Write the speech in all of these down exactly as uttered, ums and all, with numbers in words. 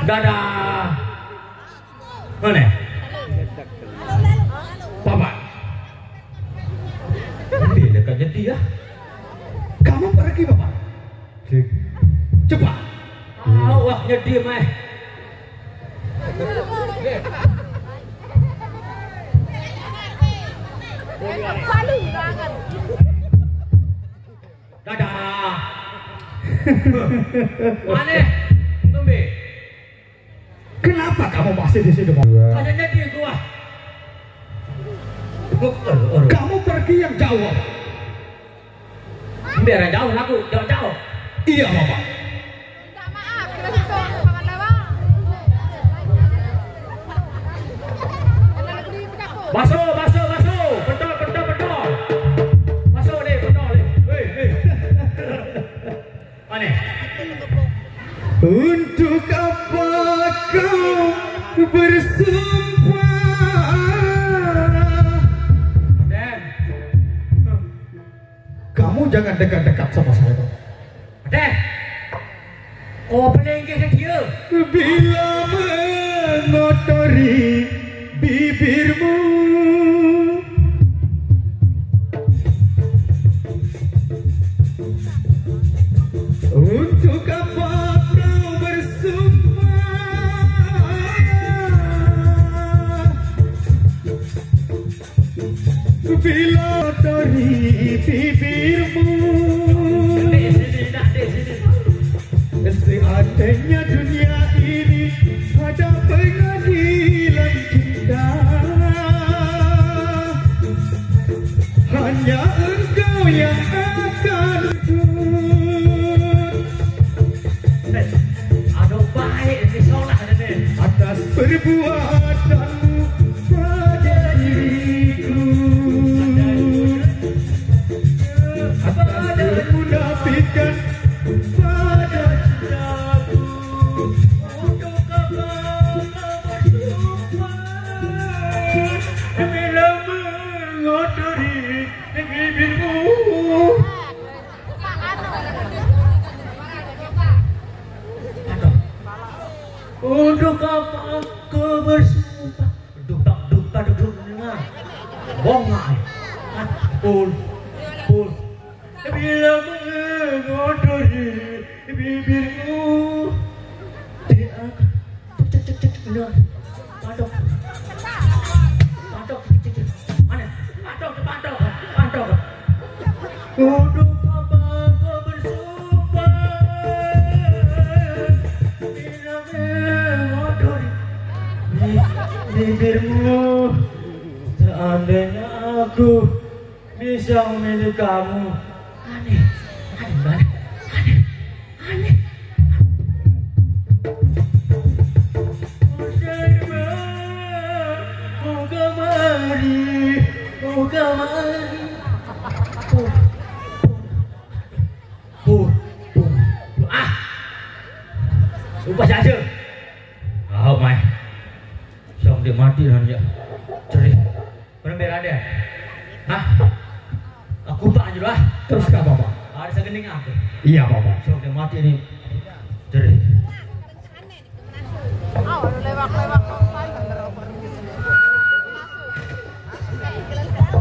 Dadah. Mana? Bapak. Bila kau jadi ya? Kamu pergi, Bapak. Cepat. Awak jadi mah. Dadah. Aneh. Tumbe. Kenapa kamu masih di sini, Bapak? Kayaknya di gua. Kamu pergi yang jauh. Biar jauh aku, jauh-jauh. Iya, Bapak. Baso, baso, baso. Betul, betul, betul. Baso deh, betul deh. Hei, hei. Aneh. Untuk apa kau bersumpah? Kamu jangan dekat-dekat sama saya, Pak. Deh. Oh, pelengkeh dia. Bila mengotori bibirmu. Untuk apa kau bersumpah? Bila dari bibirmu. Seandainya dunia ini ada pengadilan cinta, hanya engkau yang akan. Aduh, baik ini solat ini. Atas perbuatanmu pada diriku, atas kemunafikan pada cintaku. Untuk apa kau bersumpah bila mengotori bibirmu? Aduh. Untuk apa kau bersumpah? Duk tak, duk tak, duk, duk, nah. Bongak. Pul, pul. Bila mengotori bibirmu, dia akan cek, cek, cek, cek, nah. Patok. Patok, cek, cek, cek. Mana? Patok, patok, patok. Untuk apa kau bersumpah? Bila mengotori bibirmu, seandainya aku bisa memilih kamu. Aneh, aneh, aneh, aneh, aneh. Mau kemari, mau kemari. Pur, pur, pur, pur. Ah, lupa saja. Oh, mai. Sampai mati nanti ya. Ceri. Berembe, Raden? Hah? Aku tak aja lah. Terus ke apa, Pak? Ada segening aku. Iya, Bapak. Sok dia mati nih. Jadi.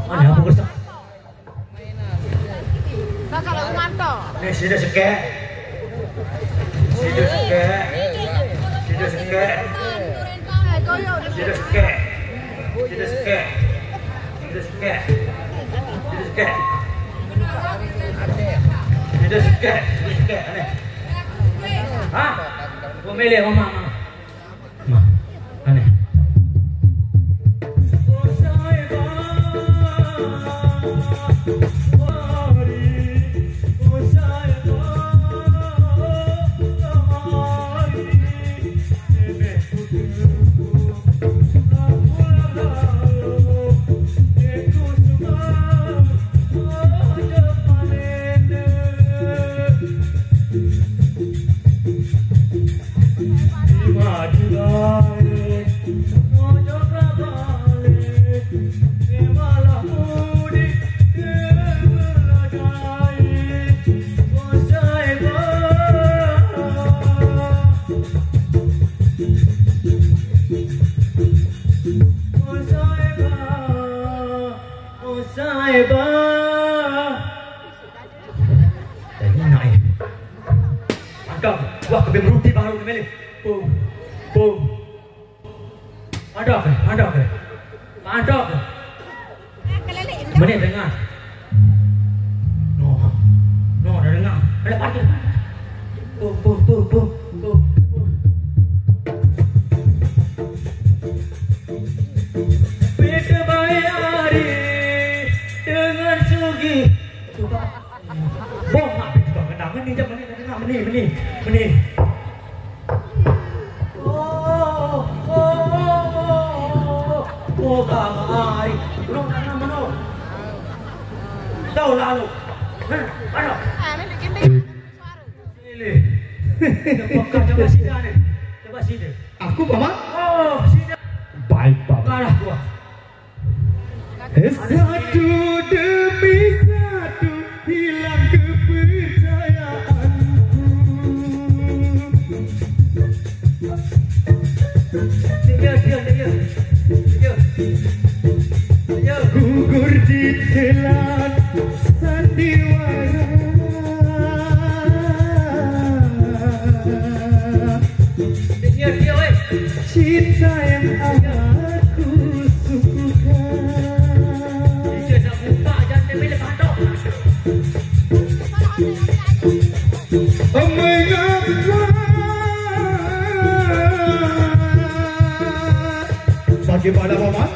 Mana apa besar? Nah, kalau manto. Nih, sini sekek. Sini sekek. Sini sekek. Sini sekek. Sini sekek. Sini sekek. Sini sekek. Sini sekek. Sini sekek. Aneh. Hah? Gua milih mama. Mama. Mah, aneh. Di baru kembali. Pung. Pung. Ada ke? Ada ke? Ada ke? Mana dengar? No. No, ada dengar. Ada pagi. Pung, pung, pung, pung, pung, pung. Beda bayari dengan sugi. Coba. Bongak juga kena meni jam meni, meni, meni, meni. Oh, oh, oh, oh, oh, oh, Bang Ari. Lu tanam menu. Tahu lalu. Hah, mana? Ini. Coba, coba sini nih. Coba sini. Aku, Paman? Oh, sini. Baik, Paman. Kalah gua. Satu demi satu hilang kepercayaanku. Dia, dia, dia, dia. Dia. Dia. Gugur di telan sandiwara. Dia, dia, weh. Cinta yang aku sungguhkan. Mengapa? Bagaimana, Paman?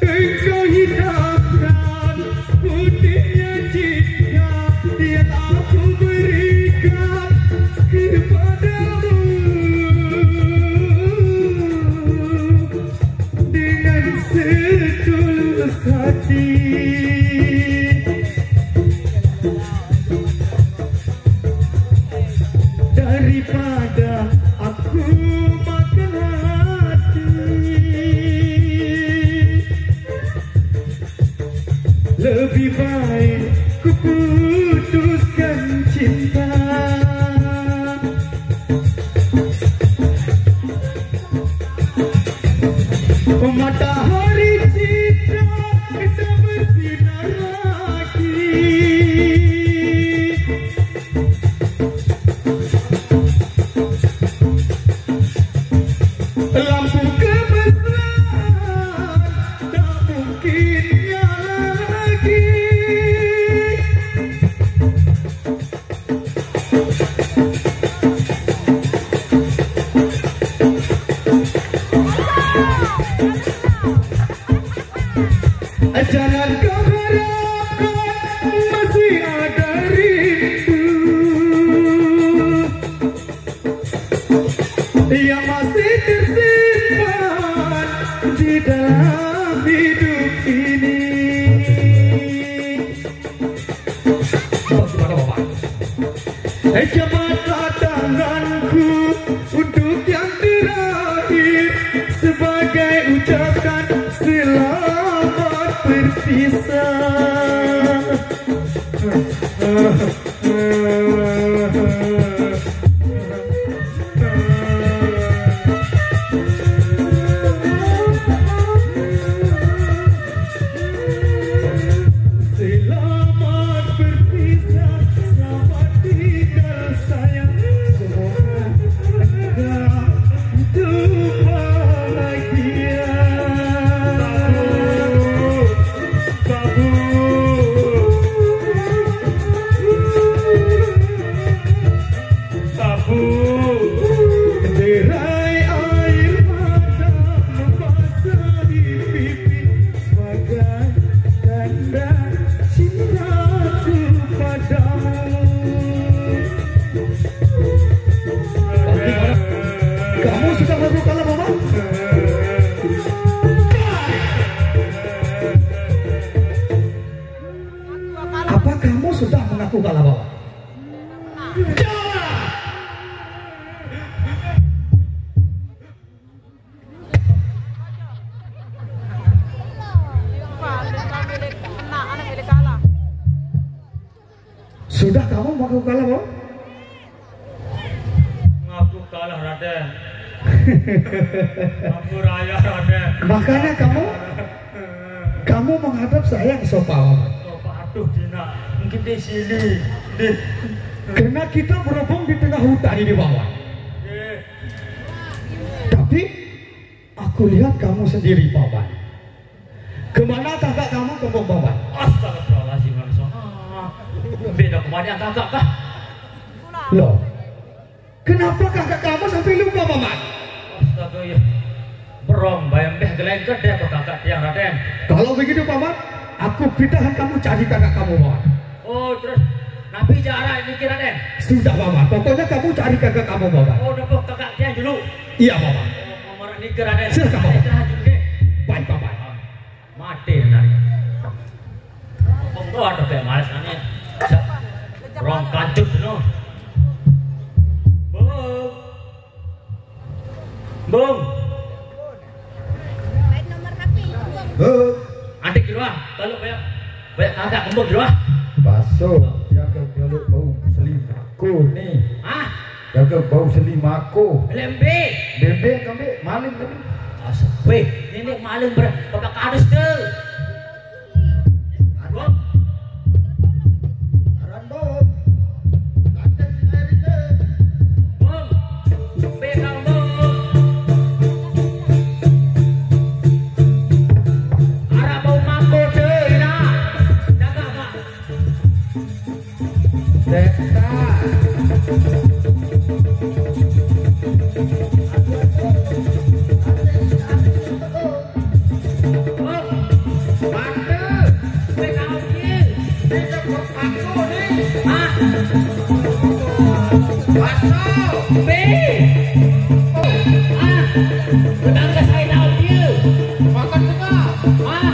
Engkau hitamkan putihnya cinta yang aku berikan kepadamu dengan setulus hati. Daripada aku makan hati, lebih baik ku putuskan cinta. Matahari cinta tak bersinar lagi. Lampu kemesraan tak mungkin nyala lagi. Jangan kau harapkan masih ada rindu yang masih tersimpan di dalam hidup ini. Bagaimana, Bapak? Jabata tanganku untuk yang terakhir sebagai ucapan selamat berpisah. Selamat berpisah, selamat tinggal sayang. Semoga engkau hidup bahagia. Babu, babu. Sapu. Derai air mata membasahi pipi sebagai tanda cintaku padamu. Kamu sudah mengaku kalah, Bapak? Apa kamu sudah mengaku kalah, Bapak? Sudah kamu mengaku kalah, Bang? Ngaku kalah, Raden. Ampun raya, Raden. Makanya kamu, kamu menghadap saya ke sofa, Bang. Sofa, aduh, Dina. Di sini. Di. Karena kita berhubung di tengah hutan ini, Paman. Tapi aku lihat kamu sendiri, Paman. Kemana kakak kamu, Kembung, Paman? Astagfirullahaladzim, langsung. Ah, beda kemana kakak kah? Loh, kenapa kakak kamu sampai lupa, Paman? Astaga, ya. Berong, bayang beh gelengket deh ke kakak tiang, Raden. Kalau begitu, Paman, aku pitahan kamu cari kakak kamu, Paman. Oh, terus napi jarak ini, Raden? Sudah, Paman. Pokoknya kamu cari kakak kamu, Paman. Oh, udah kakak tiang dulu. Iya, Paman. Oh, Paman ini, Raden. Silakan, Paman. Istirahat dulu, deh. Baik, Paman. Mati nari. Bung tuh ada kayak males nanya. Sa-, rong kancut no. Bung. Bung. Bung. Antik di luar. Kalau banyak, banyak kagak kembung di luar. Baso, dia ke kalau bau selingkuh nih. Ah, jaga bau selimako. Lembe. Lembe kami maling kami. Asap. Weh, nenek maling ber-, bapak kadus tuh. Aduh. Aran bau. Ganteng si Eri tuh. Bung. Lembe kau, Bung. Arah bau mako tuh, Ina. Jaga, Pak. Desa. Oh, mata. Weh, kau dia. Dia tak buat aku ni. Ah. Pasal. Be. Ah. Tetangga saya tahu dia. Makan tengah. Ah.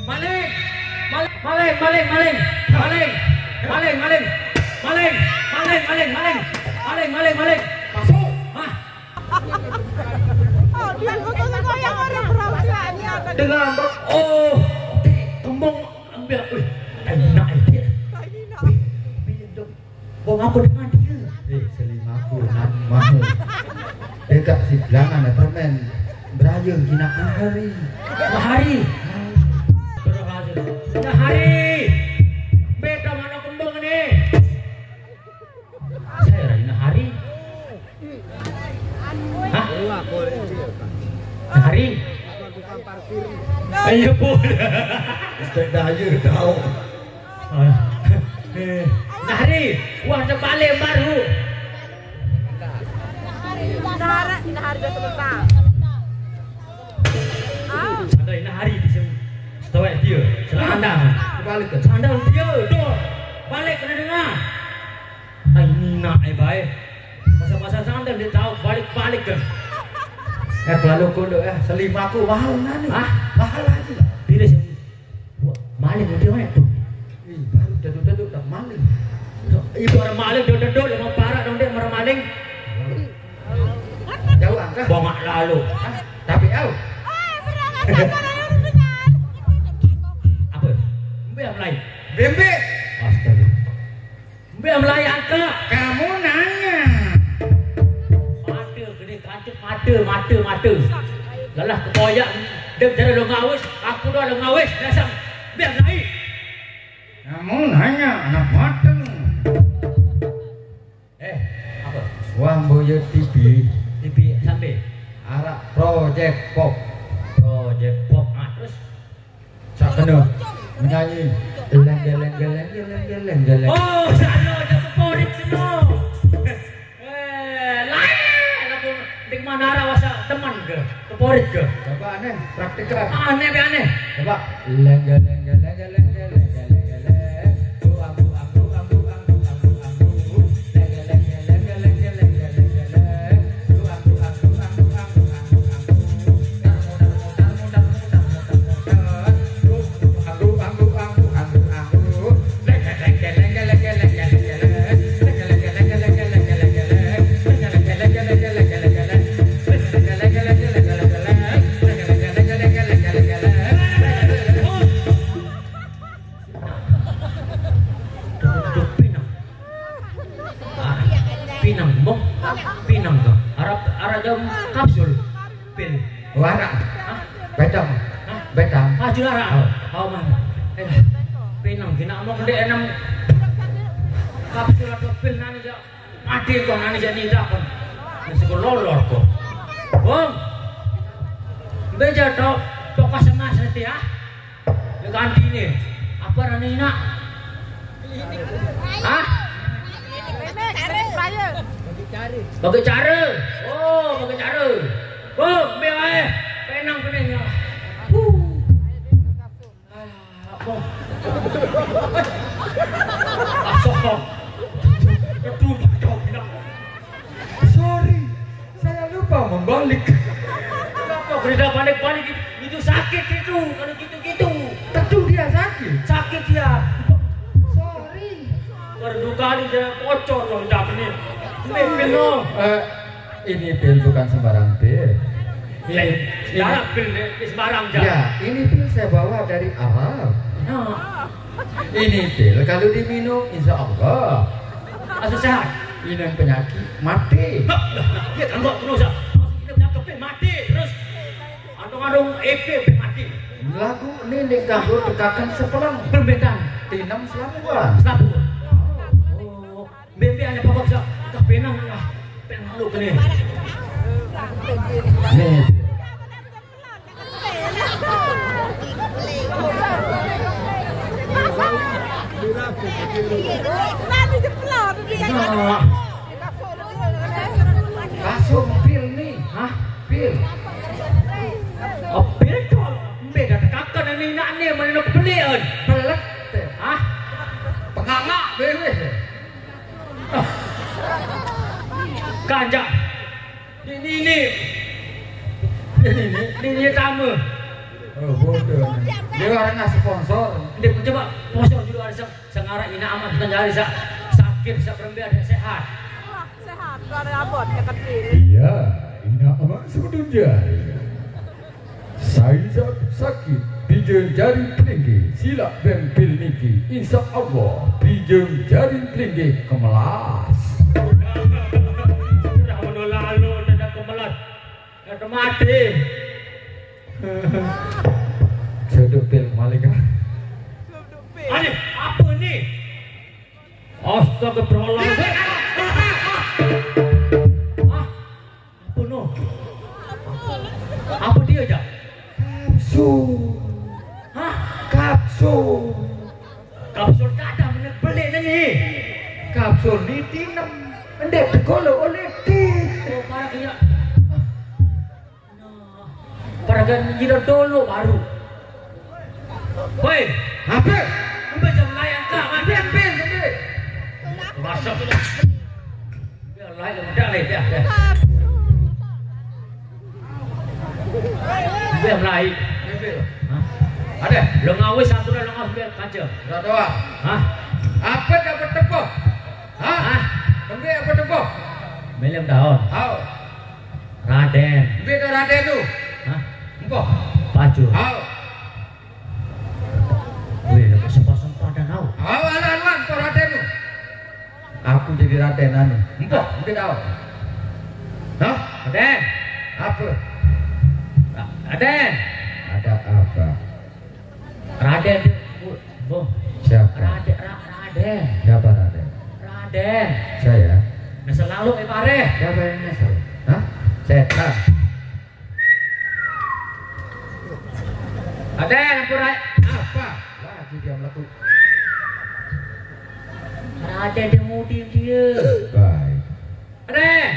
Maling! Maling, maling, maling, maling. Maling! Maling, maling. Maling! Maling, maling, maling. Maling, maling, maling. Masuk. Hah? Oh, dia foto-foto yang orang perawasannya. Dengan, oh, kembung ambil. Wih, enak itu. Wih, wih, dong. Wong aku dengan dia. Eh, selingkuh, nak mau. Dekat si belangan ya, permen. Beraye, gina hari. Hari. Berhasil. Nah, hari. Beda mana kembung ni? Saya Raina hari. Hah? Nah, hari. Ayo, Bu. Mesti daya tahu. Nahari, wah, terbalik baru. Nahari, Nahari dah sebentar. Ah. Sandal Nahari di sini. Setawai dia, celana. Balik ke. Sandal dia, tu. Balik kena dengar. Ai, ni nak, eh, baik. Pasal-pasal sandal dia tahu balik-balik kan. Eh, kelalu kunduk, eh. Selim aku mahal mana? Hah? Mahal lagi. Bila sih? Wah, maling dia, eh, tu. Ih, baru duduk-duduk dah maling. Ibu orang maling duduk-duduk, dia mau parak dong, dia orang maling. Jauh angkah. Bongak lalu. Hah? Tapi au. Apa? Bembe yang lain. Bembe. Astaga. Mbe melayan ke? Kamu nanya. Mata gede kancut, mata, mata, mata. Lelah kepoyak, dia bicara lo ngawis, aku dah lo ngawis, biasa. Mbe naik. Kamu nanya, anak mateng. Eh, apa? Wah, Mboyo T V. T V sampai. Arak Project Pop. Project Pop. Ah, terus? Sak kena menyanyi. Lengge, lengge, lengge, lengge, lengge, lengge. Oh, sana aja favorit sana. Eh, lain aku di mana arah wasa teman ke? Favorit ke? Coba aneh, praktek lah. Aneh be aneh. Coba. Lengge, lengge, lengge, lengge, lengge, lengge, lengge. Buang, buang, buang, buang, buang, buang, buang. Araq jauh kapsul. Pil. Waraq. Hah? Betong. Hah? Betong. Ah, juara. Oh. Oh, man. Eh, penang kena mau kena enam kapsul atau pil nani jaq. Mati kok nani jaq nindak kok. Masih kok lolor kok. Bung. Beja tok. Pokok semas nanti ya. Dia ganti ni. Apa rani nak? Hah? Bagi cara. Oh, bagi cara. Oh, ambil eh. Penang pening ya. Huh. Alah, apa? Asal. Aduh, macam ni. Sorry, saya lupa membalik. Kenapa kerja balik-balik itu? Itu sakit itu, kalau gitu-gitu. Tentu dia sakit. Sakit dia. Sorry. Baru dua kali dia bocor loh, udah ini. Ini, ini. Eh, ini pil bukan sembarang pil. Ya, ya, pil, pil sembarang, ya. Ya, ini pil saya bawa dari Arab. Nah. Ini pil kalau diminum, insya Allah. Asal sehat. Ini penyakit mati. Hah, lah, dia kan buat terus, ah. Maksud kita penyakit mati terus. Andung-andung E P mati. Lagu ni nek kanggo tekakan sepelang. Permintaan. Tinem selapuan. Selapuan. Oh, bebek ada apa, Bang? Kah penang lah. Penang lu kene. Nih. Nah. Kasur pil ni. Hah? Pil. Oh, pil tol. Beda tekakan ni nak ni, mana nak beli, eh? Pelet. Hah? Penganga, beli. Kanjak. Ini, ini. Ini, ini. Ini, ini tamu. Oh, bodoh. Dia orang nggak sponsor. Dia coba sponsor juga ada sang, sang araq Ina Amat, bukan jari sak sakit, sak berembe ada sehat. Sehat, kalau ada abot, ya kecil. Iya, Ina Amat sebetulnya. Saya sakit, pijen jari pelinggih, silaq beng pil niki. Insya Allah, pijen jari pelinggih kemelas. Sudah menolak lu, udah kemelas. Kata mati. Suduk pil malik, ah. Aneh, apa ni? Astagfirullahaladzim. Hah? Apa no? Apa dia, Jak? Kapsul. Hah? Kapsul. Kapsul dadah mana beli ni? Kapsul ni tinem. Ndek tegolo oleh ti. Oh, parah kena. Nah, parah kena gila dulu baru. Woi, apa? Ambil jam layan kak, mana? Ambil, ambil, ambil. Masuk. Biar lain, udah lah, dah, dah. Biar lain. Ambil. Hah? Ada? Lo ngawis satu dah, lo ngawis biar kaca. Udah doang. Hah? Apa dapat tepuk? Hah? Hah? Ambil apa tepuk? Melem daun. Hau. Raden. Ambil dah Raden tu. Hah? Empoh. Pacul. Hau. Weh, lepas sempat-sempat dah tahu. Hau, alah, alah, empoh Raden tu. Aku jadi Raden anu. Empoh, ambil dah. Hah? Raden. Apa? Ra-, Raden. Ada apa? Raden. Bu, bu. Siapa? Raden, Ra-, Raden. Siapa Raden? Raden. Saya. Nah, selalu eh, Pak Reh. Siapa yang nyesel? Hah? Setan. Raden, ampun, Rai. Apa? Lagi dia meletup. Raden dia mudi dia. Baik. Raden.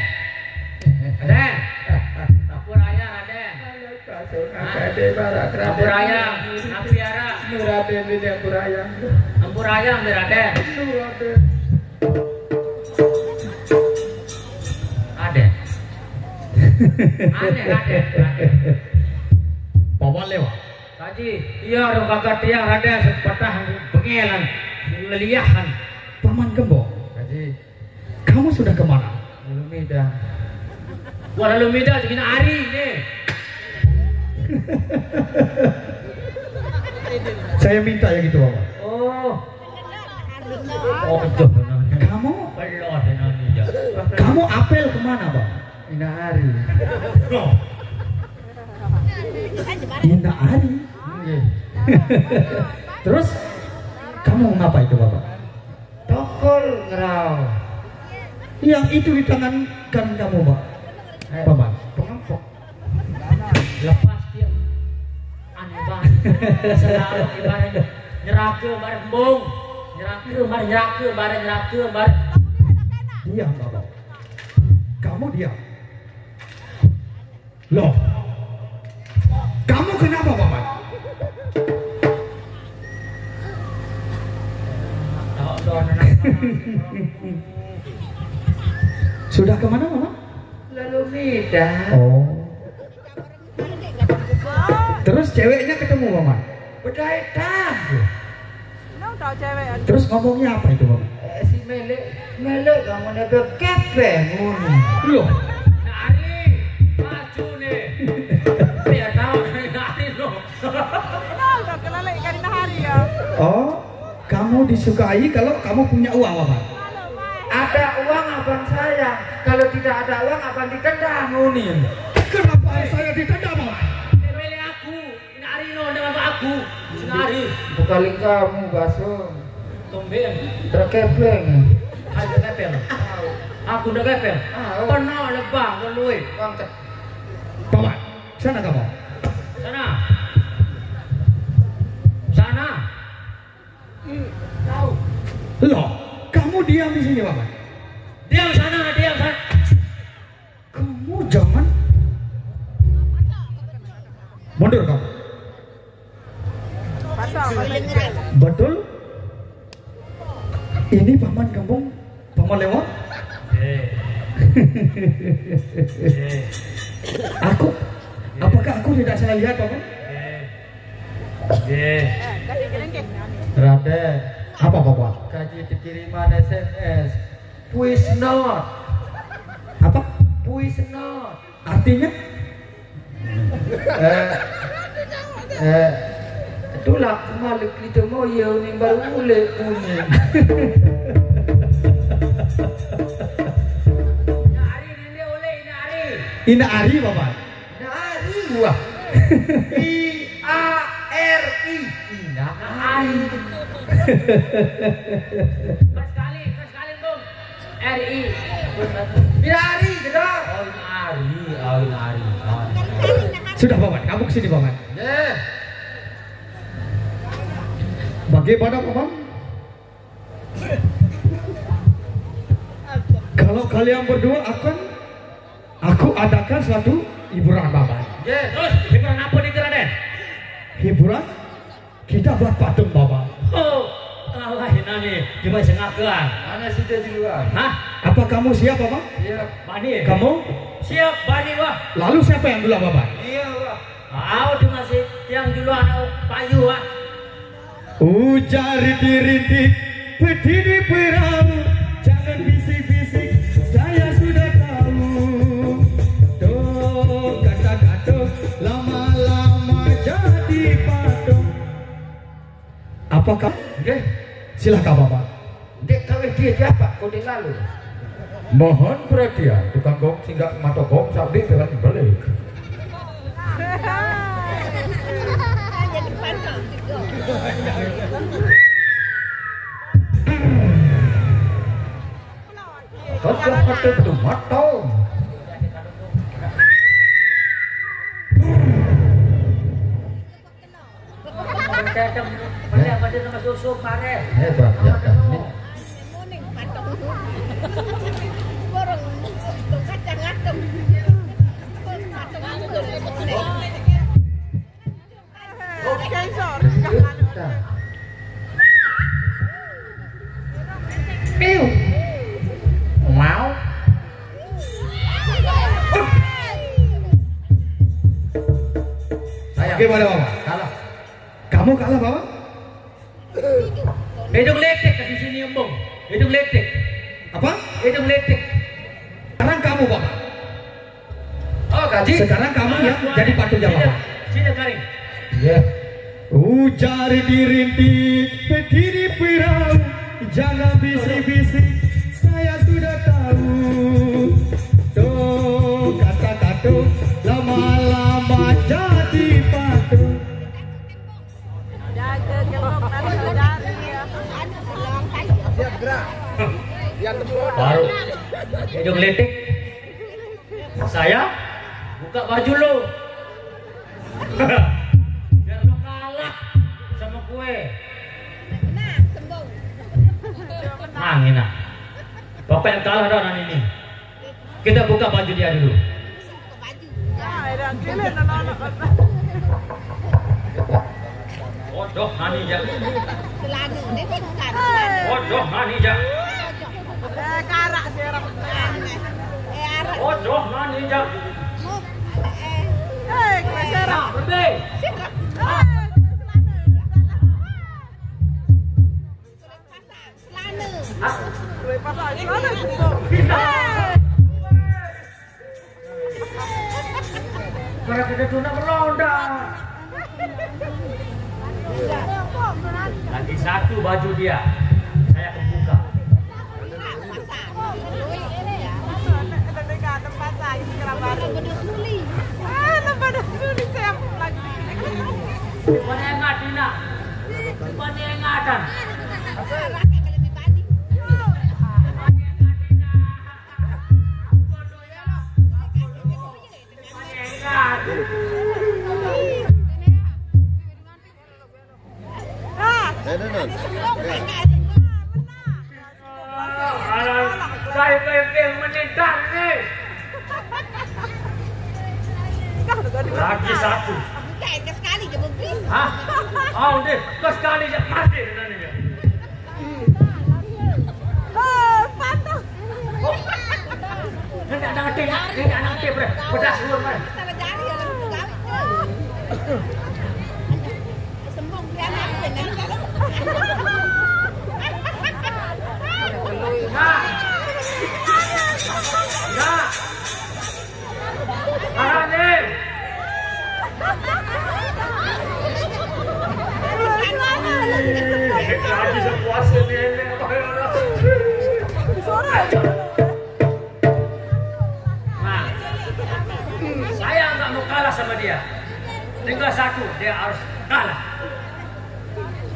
Raden. Ampun, Raya, Raden. Hah? Raden, Raden. Ampun, Raya. Napi, Ara? Nu Raden ini, ampun, Raya. Ampun, Raya, ambil Raden. Nu Raden. Raden. Aneh, Raden, Raden. Pawan lewat. Kaji, iya, orang kagak tiang, Raden, sepatah bengelan, leliahan. Paman Gembok. Kaji. Kamu sudah kemana? Lalu mida. Wah, lalu mida, segini hari ni. Saya minta yang itu, Bapak. Oh. Oh, betul, benar. Kamu? Benar, benar, iya. Kamu apel kemana, Bang? Indah Ari. Loh. Indah Ari. Iya. Terus kamu ngapa itu, Bapak? Tokol ngerau. Yang itu di tangan kan kamu, Pak? Eh, Paman. Pengempok. Lepas dia. Aneh banget. Selalu ibaratnya nyerake bareng embung. Nyerake bareng, nyerake bareng, nyerake bareng. Diam, Bapak. Kamu diam. Loh. Kamu kenapa, Bapak? Sudah kemana, Bapak? Lalu mida. Oh. Terus ceweknya ketemu, Bapak? Bedai tahu. Nah, udah cewek. Terus ngomongnya apa itu, Bapak? Eh, si Melek, Melek kamu nebeng kepeng ngono. Loh. Nari, maju nih. Ya tahu nari, nari loh. Nah, udah kelelek kan hari ya. Oh, kamu disukai kalau kamu punya uang, Bapak? Ada uang abang sayang, kalau tidak ada uang abang ditendang ngono. Kenapa saya ditendang, Bapak? Dia milih aku. Ini hari no dengan aku. Ini hari. Bukaling kamu, Baso. Tumben. Terkepeng. Hai, terkepeng. Aku terkepeng. Ah, oh. Pernah lebah, luwe. Bangket. Paman, sana kamu. Sana. Sana. Tahu. Loh, kamu diam di sini, Paman. Diam sana, diam sana. Kamu jangan mundur kamu. Betul? Ini paman kampung, paman lewat? Eh. Eh. Aku, apakah aku tidak salah lihat, paman? Eh. Eh. Raden. Apa, bapak? Kaji dikiriman S M S. Please not. Apa? Please not. Artinya? Eh, eh, tulak malik lito mo, iya, uning baru uli, uning. Ina Ari, nende uli, Ina Ari. Ina Ari, bapak. Ina Ari, wah. I A R I. Ina Ari. Sekali, sekali, Bung. R I. Ina Ari, gedor. Oh, Ina Ari. Oh, Ina Ari. Oh. Sudah, Paman. Kamu ke sini, Paman. Ya. Bagaimana, Paman? Kalau kalian berdua akan aku adakan suatu hiburan, Paman. Ya, terus hiburan apa nih, Raden? Hiburan kita buat patung, Bapak. Oh, kalah nani, cuma sengakean. Mana sudah di luar? Hah? Apa kamu siap, Bapak? Siap. Bani. Kamu? Siap, bani, wah. Lalu siapa yang duluan, Bapak? Iya, wah. Au, cuma si yang duluan, au, payu, wah. Ujar dirintik, peti di perahu, jangan bisik-bisik, saya sudah tahu. Tuh, kata-kata, lama-lama jadi patung. Apakah? Nggih. Silakan, Bapak. Nggih, kawih dia siapa? Kode lalu. Mohon perhatian, tukang gong singgah matogong sambil dengan balik. Kocok kocok tuh matong. Hebat, ya, kan? Piu. Mau. Saya. Oke, boleh, Bapak. Kalah. Kamu kalah, Bapak? Hidung letek ke sini, Embung. Hidung letek. Apa? Hidung letek. Sekarang kamu, Bapak. Oh, gaji. Sekarang kamu yang jadi patutnya, Bapak. Sini, Karim. Iya. Ujar dirintik, berdiri perahu, jangan bisik-bisik, saya sudah tahu. Tuh, Lama-lama jadi patung. Baru dia geletik. Saya buka baju lo. Biar lo kalah sama gue. Nah, ini nah. Pokoknya kalah dah ini. Kita buka baju dia dulu. Bodoh nani ya. Bodoh nani ya. Eh, karak sih orang. Bodoh nani ya. Eh, gue serang. Nah, berhenti. Hah? Karena kita tuna berlonda. Lagi satu baju dia. Saya akan buka. Tempat saya, tempat saya. Ah, tempat saya, saya lagi. Mana yang nggak, Dina? Mana yang nggak ada? Lagi satu. Hah? Oh, deh, terus sekali ya mati nanti ya. Oh, pantang. Ini ada ngetik, ini ada ngetik, bre. Pedas lu, bre. Sembung dia nak benar. Nah. Nah. Tahan nih. Ini lagi sepuasnya nih, ini apa ya? Nah, saya nggak mau kalah sama dia. Tinggal satu, dia harus kalah.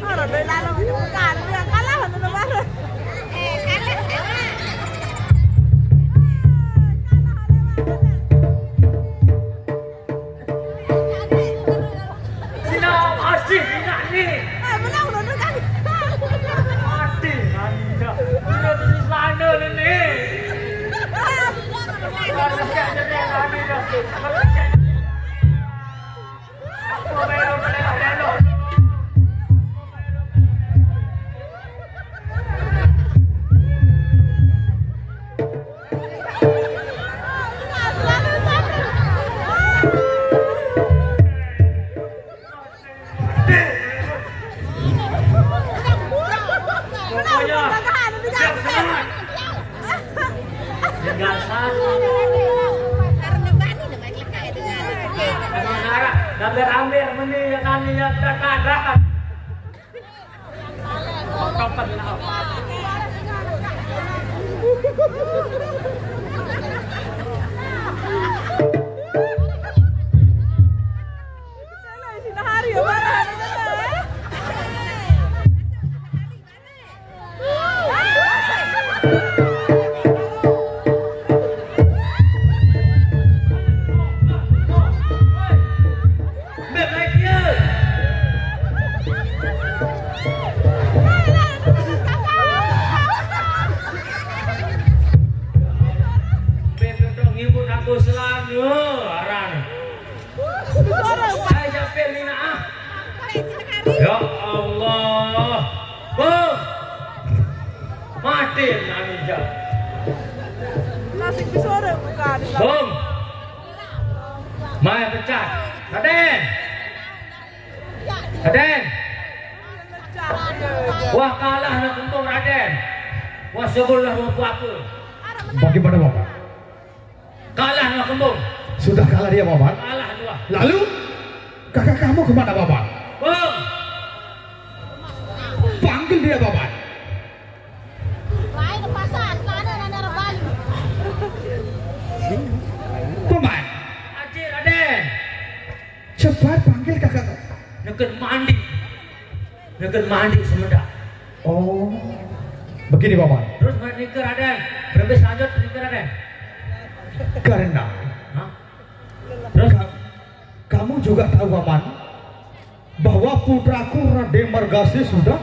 Orang dari dalam itu bukan, dia kalah, nonton bareng. Sina masih ingat ni. Eh, menang, menang, menang. Mati, mati. Dia di sana ni. Dia di sana ni. Pokoknya, siap semangat. Tinggal satu. Sementara, gambar ambil meni ya tani ya, kita kagak. Ngibur aku selalu arang. Ayo, Pir, Nina, ah. Ya Allah. Bung. Mati nangis ya. Nasib suara bukan. Bung. Mai pecah. Raden. Raden. Wah, kalah nak kembung, Raden. Wah, sebelum aku. Bagaimana, Bapak? Kalah Nua Kembung. Sudah kalah dia, Paman. Kalah Nua. Lalu, kakak kamu kemana, Paman? Bung. Panggil dia, Paman. Lain pasar, sana ada Bali. Paman. Ken mandi. Ken mandi semendak. Oh. Begini, Paman. Terus nike, Raden. Berembe selanjut nike, Raden. Karena Hah? Terus? Ka-, kamu juga tahu, Paman, bahwa putraku Raden Margasih sudah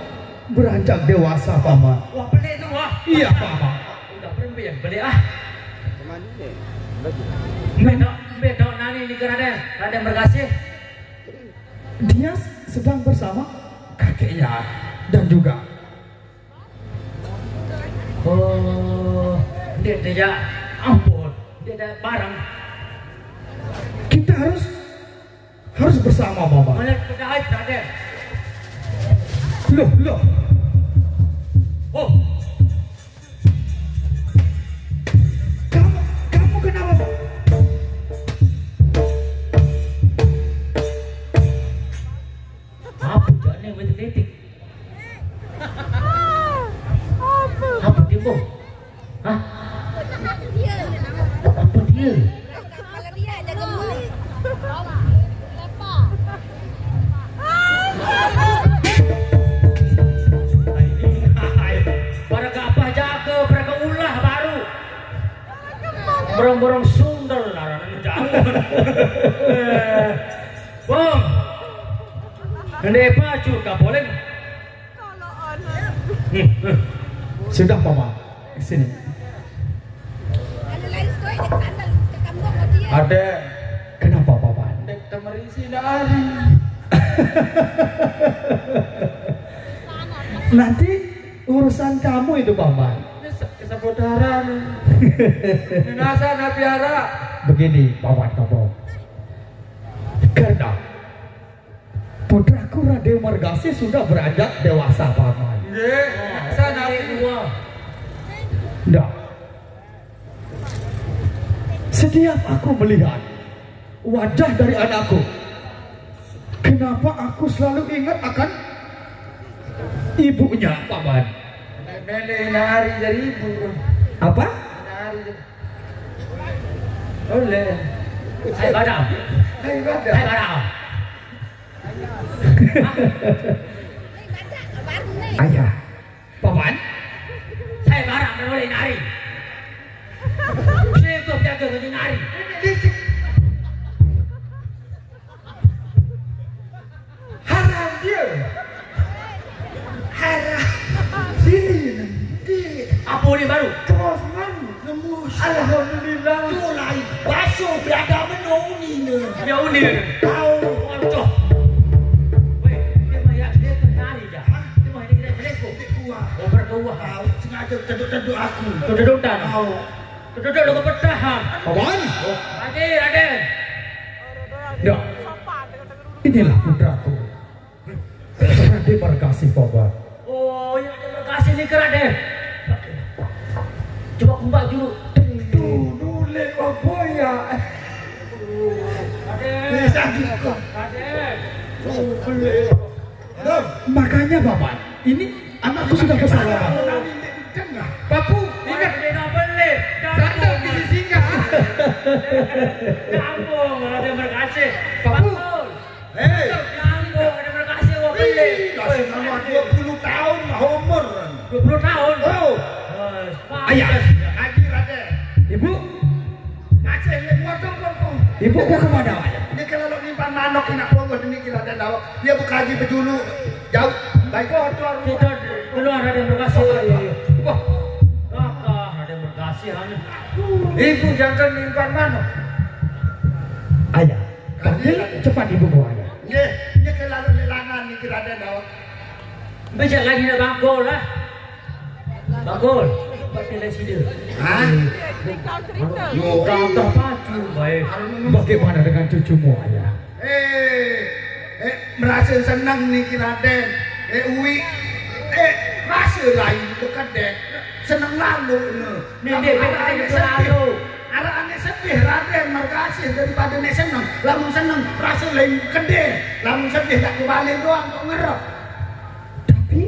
beranjak dewasa, Paman. Wah, beli itu, wah. Iya, Paman. Udah berembe yang beli, ah. Bedok, bedok nani nike, Raden. Raden Margasih. Dia sedang bersama kakeknya dan juga Oh, dia tidak, ampun, dia tidak bareng. Kita harus, harus bersama, Paman. Mana kita aja deh. Loh, loh. Oh. Kamu, kamu kenapa, Pak? Apa jawabnya betul-betul? Apa dia, Bung? Hah? Apa dia? Para gapah jaga, para ulah baru. Berong-berong sundel lah, jauh. Eh, Bung, ini pacu kapoling. Sudah, Paman. Sini. Ada. Kenapa, Paman? Dek temerisi dari. Nanti urusan kamu itu, Paman. Ini se-, keseputaran. Minasa napiara. Begini, Paman Kabo. Karena putraku Raden Margasih sudah beranjak dewasa, Paman. Nggih, sana. Ndak. Setiap aku melihat wajah dari anakku, kenapa aku selalu ingat akan ibunya, Paman? Mele nari dari ibu. Apa? Nari. Oleh. Hai, Badam. Hai, Badam. Hai, Badam. Ayah, Paman. Saya barang dan oleh nari. Saya kau jaga dengan nari. Haram dia. Haram. Sini nanti. Apa ni baru? Terus man. Nembus. Alhamdulillah. Mulai basuh biada menung ni ne. Ya, uni ne. Tahu. Waduh. Weh, dia mah ya, dia kenali dah. Hah? Dia mah dia kira selingkuh. Dia kuah. Oh, berkuah. Tahu, sengaja teduk-teduk aku. Teduk-teduk dah. Tahu. Teduk-teduk lu kepetahan. Apaan? Oh, lagi, Raden. Ya. Inilah putraku. Raden Margasih, Paman. Oh, ya, Raden Margasih ni ke Raden. Coba kumbak dulu. Tuh, nulis apa ya? Raden. Bisa juga. Raden. Oh, boleh. Makanya, Paman, ini anakku sudah besar, Paman. Papu, ingat. Sandal di sisi singgah. Kampung, Raden Margasih. Papu. Hei. Nyambung, ada berkasih, wah, beli. Ih, kasih nama dua puluh tahun lah umur. Dua puluh tahun? Oh. Wah, ayah. Pantes. Haji Raden. Ibu? Masih, ya, gua tunggu, Pung. Ibu, gua kemana? Ini kalau lo nyimpan manok, nak pelongo, ini kira ada dawa. Dia buka haji berjulu. Jauh. Baik. Kotor. Kita keluar, ada berkasih. Iya, iya. Wah. Kakak, ada berkasih, anu. Ibu jangan nyimpan manok. Ayah. Panggil cepat ibu gua ya. Nggih, nggih, ke lalu lelangan niki Raden Dawet. Becak lagi nak bangkol lah. Bangkol. Pakai lah sida. Hah? Yo, kata pacu baik. Bagaimana dengan cucumu, Ayah? Eh, eh, merasa senang niki Raden. Eh, Uwi. Eh, rasa lain bekedek. Senang lalu ne. Ndeq, araq aneq sedih. Araq aneq sedih Raden Margasih daripade neq seneng. Lamun seneng, rase lain kedih. Lamun sedih, dak kebalik doang, kok ngerep. Tapi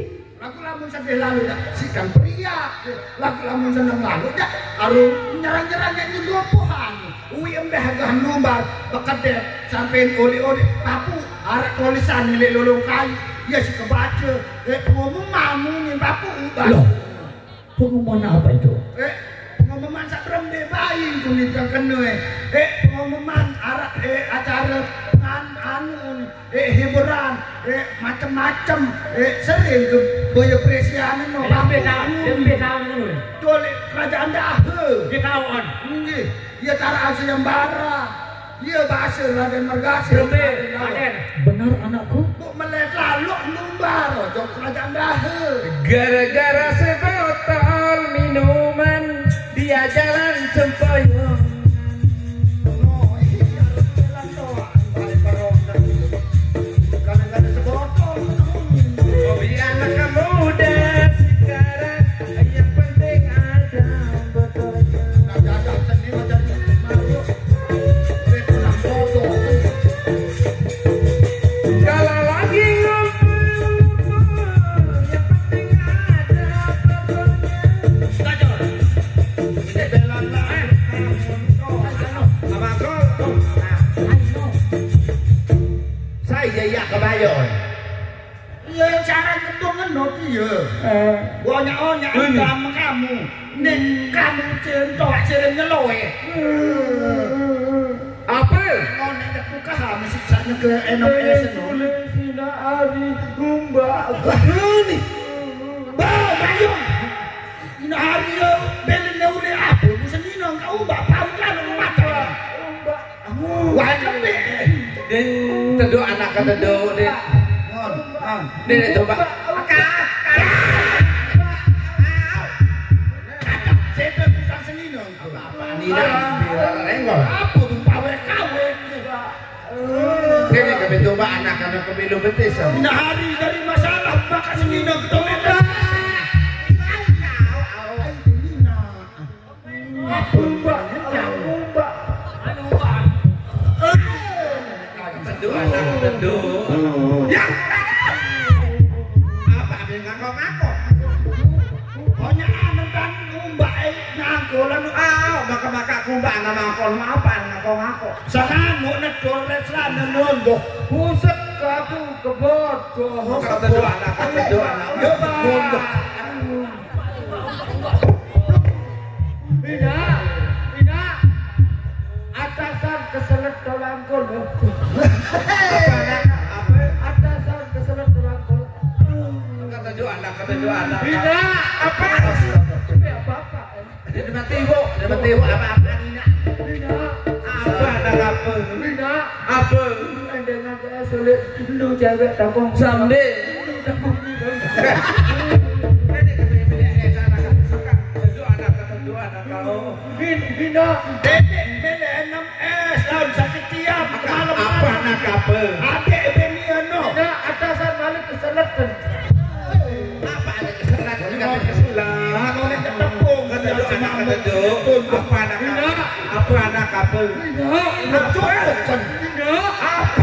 laguq lamun sedih lalu dak siq kan periak. Laguq lamun seneng lalu dak aru nyerang-nyerang nyedupuhan. Uwi embeh gah lumbar, bekedek, sampein oleh-oleh, papuq. Arep tulisan nilai lolong kayu, ya si kebaca. Eh, pengumuman ni baku ubah. Loh, pengumuman apa itu? Eh, pengumuman sak berembe bayi ku ni yang kena eh. Eh, pengumuman arep eh acara pengan anu ni. Eh, hiburan, eh, macem-macem, eh, sering ke boyo presianan no. Lembe taun, lembe taun ngono. Tole kerajaan dah. Dia taun. Nggih, ya tarak sayembara. Iya, bahasa Raden Mergase. Lembe, Raden. Benar, anakku? Buk melet laluk lumbar, ojo kerajaan dah. Gara-gara sebotol minuman, dia jalan sempoyongan. Oh, iya, jalan doang. Balik bareng. Kadang-kadang sebotol. Oh, iya, anak muda sekarang, yang penting ada botolnya. Nah, jajan seni macam makhluk. Duit menang botol. Kalau lagi ngumpul-ngumpul, yang penting ada botolnya. Belajar. Ini bela lah. Sama kau. Saya ya kebayang. Iya, cara ketungan no iya. Eh. Banyak-banyak. Ini. Kamu, kamu. Nek kamu cinta, sirim nyeloe. Apa? Mau nek aku kamu sih, saknya ke enam S no. Boleh sina ari gumba. Wah, ini. Bah, bayung. Ina hari yo, belen ne ule apa? Musim ini nang kau mbak paham kan mata. Wah, kembe. Din, teduk anak ke teduk, Din. Mon, mon. Din, itu, Mbak. Kak. Kata, saya bukan seni nang. Apa, apa, Nina? Rengol. Apa tuh, pawe kawe? Kene kami coba anak-anak kemilu betis. Nah, hari dari masalah maka seni nang ketemu. Apa, Mbak? Apa, Mbak? Anu, Mbak. Teduh, anak teduh. Ya. Apa, apa yang ngakok-ngakok? Pokoknya anu kan, Mbak, eh, ngangkul, anu, ah, maka-maka ku, Mbak, nang ngakon, apa, ngakok-ngakok? Sangan, mau nedor, les, lah, nenun, boh. Buset, aku kebot, boh. Maka teduh, anak, teduh, anak. Ya, Mbak. Mondok. Ina, Ina, atasan keselet tolangkul. Apa, apa? Atasan keselet tolangkul. Kata juga anak, kata juga anak. Ina, apa? Astaga. Ini apa-apa, eh? Dia mati, Bu. Dia mati, Bu. Apa-apa, Ina? Ina. Apa, anak apa? Ina. Apa? Dengan saya sulit, lu cewek takung. Sambil. Lu takung ni, Bang. Ini kata yang bilik, eh, sana, kan. Tentu anak, tentu anak kau. Bin, Bina. Dedek, bela enam S, tahun sakit tiap, malam-malam. Apa anak apa? Adik bini, anu. Bina, atasan balik keselet, kan. Apa ada kesenangan dengan kesenangan? Kalau nak tepung, kata dia duk, cuma anak kata duk. Apa anak apa? Apa anak apa? Nak cukup kan? Apa?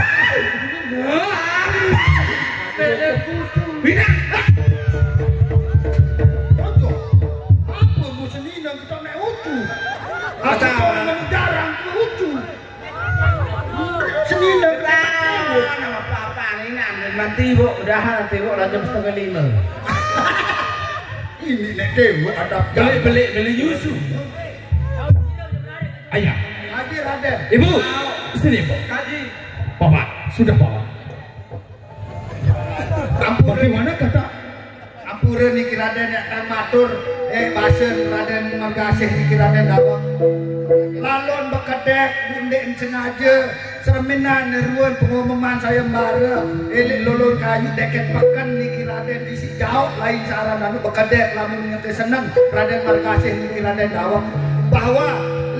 Bina. Ojo. Apa mu senina kita nak ucu? Kata orang jarang ke ucu. Senina. Nah, apa-apa ni nak nanti, Bu, udah nanti, Bu, lah jam setengah lima. Ini nek dewa ada. Belik-belik, belik nyusu. Ayah. Hadir, Raden. Ibu, sini, Bu. Kaji. Bapak, sudah, Bapak. Ampun. Bagaimana kata? Ampura niki Raden nek kang matur, eh, basen Raden Margasih niki Raden Dawang. Lalon bekedek, bundik sengaja, serminan ruan pengumuman sayembara, elik lolon kayu deket peken niki Raden isi jaok lain saran anu bekedek lamun ngerti seneng Raden Margasih niki Raden Dawang. Bahwa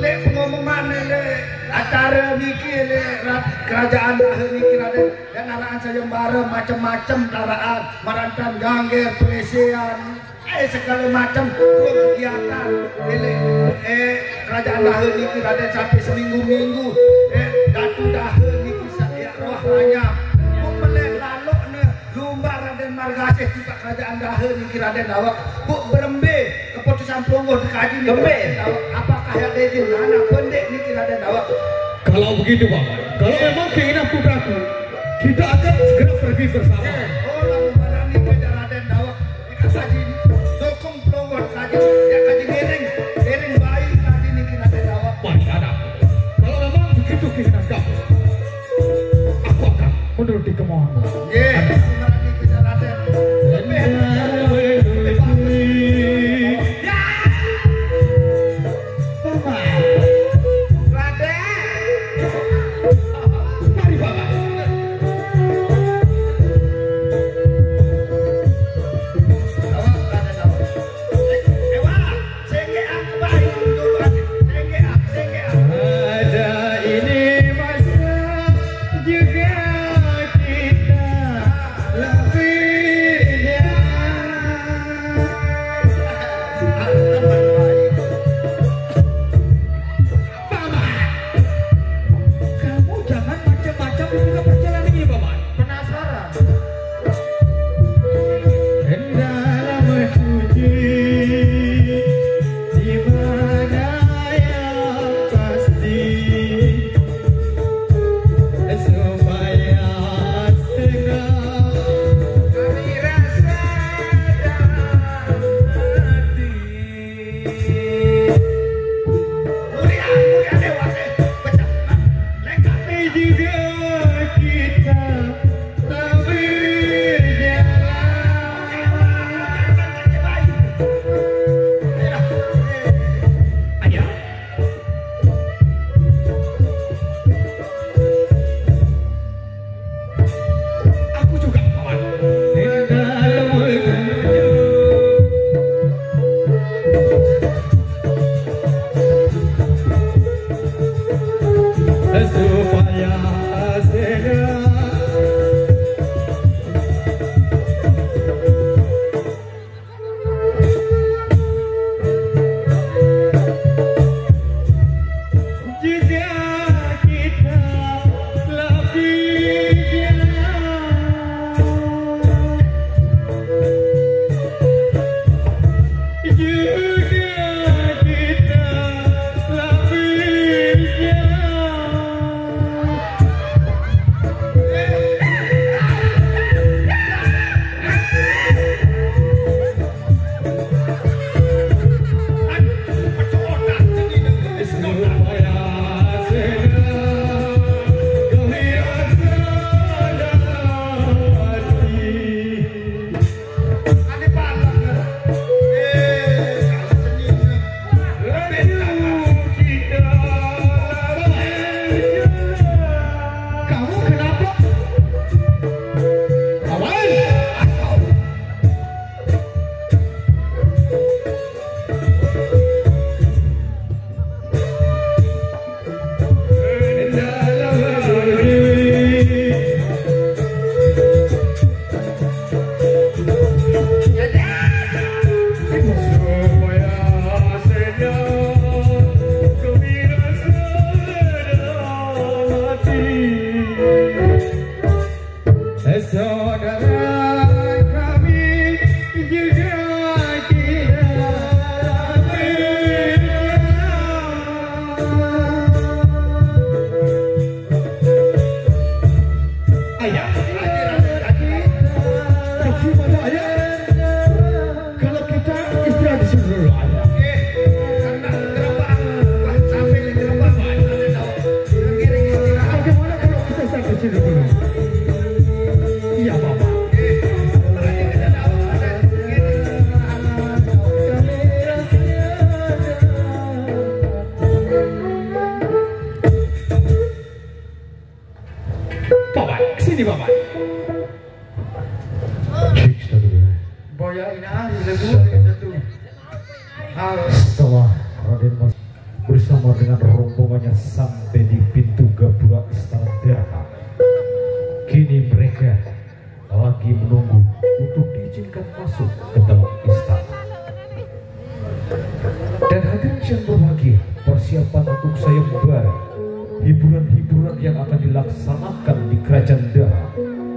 lek pengumuman lek acara niki lek ra-, kerajaan Daha niki Raden dan arahan sayembara macem-macem taraan, marantan gangger, pelecehan, eh, segala macem kegiatan. Ini, eh, kerajaan Daha niki Raden sampai seminggu-minggu, eh, Datu Daha niki saya roh hanya. Mun melek lalok ne, lumba Raden Margasih juga kerajaan Daha niki Raden awak. Buk berembe keputusan pelungguh dikaji niki Raden awak. Apakah yang dejin anak pendek niki Raden awak? Kalau begitu, Paman, kalau memang keinginan putraku, Kita akan segera pergi bersama. Oh, lamun barani kejar Raden Dawak. Kita kaji dukung pelungguh kaji. Ya kaji ngiring, ngiring bayi kaji niki Raden Dawak. Baik, anak. Kalau memang begitu kehendak kamu, aku akan menuruti kemauanmu. Nggih, lamun barani kejar Raden. Lebih, lebih bagus. Ya. Paman. Raden. Mari, Paman. Awas, Raden, awas. Eh, eh, wah. Senggeak baik duluan. Senggeak, senggeak. Ada ini masa juga kita lebih Paman, kamu jangan macam-macam di tengah perjalanan ini, Paman. Penasaran? Dalam suci, di mana yang pasti, supaya senang kami rasa dalam hati. Mulia, mulia dewa, eh, pecah. Lengkap. Juga kita tak berjalan. Ayo. Aku juga, Paman. Supaya segera Jika kita lebih jauh, jika kita lebih jauh. Kamu kenapa? Lawan. Saudara kami juga tidak berdoa. Ayah, bagaimana, Ayah? Kalau kita istirahat di sini dulu, Ayah. Oke, karena gerobak, wah, sampai di gerobak, Pak. Bagaimana kalau kita istirahat di sini dulu? Iya, Bapak. Paman, sini, Paman. Cek satu, dua. Boya inaan, lebu, satu. Halo. Setelah Raden Mas bersama dengan rombongannya sampai di pintu gapura Istana Dara, kini mereka lagi menunggu untuk diizinkan masuk ke dalam istana. Dan hadirin yang berbahagia, persiapan untuk sayembara, hiburan-hiburan yang akan dilaksanakan di Kerajaan Dara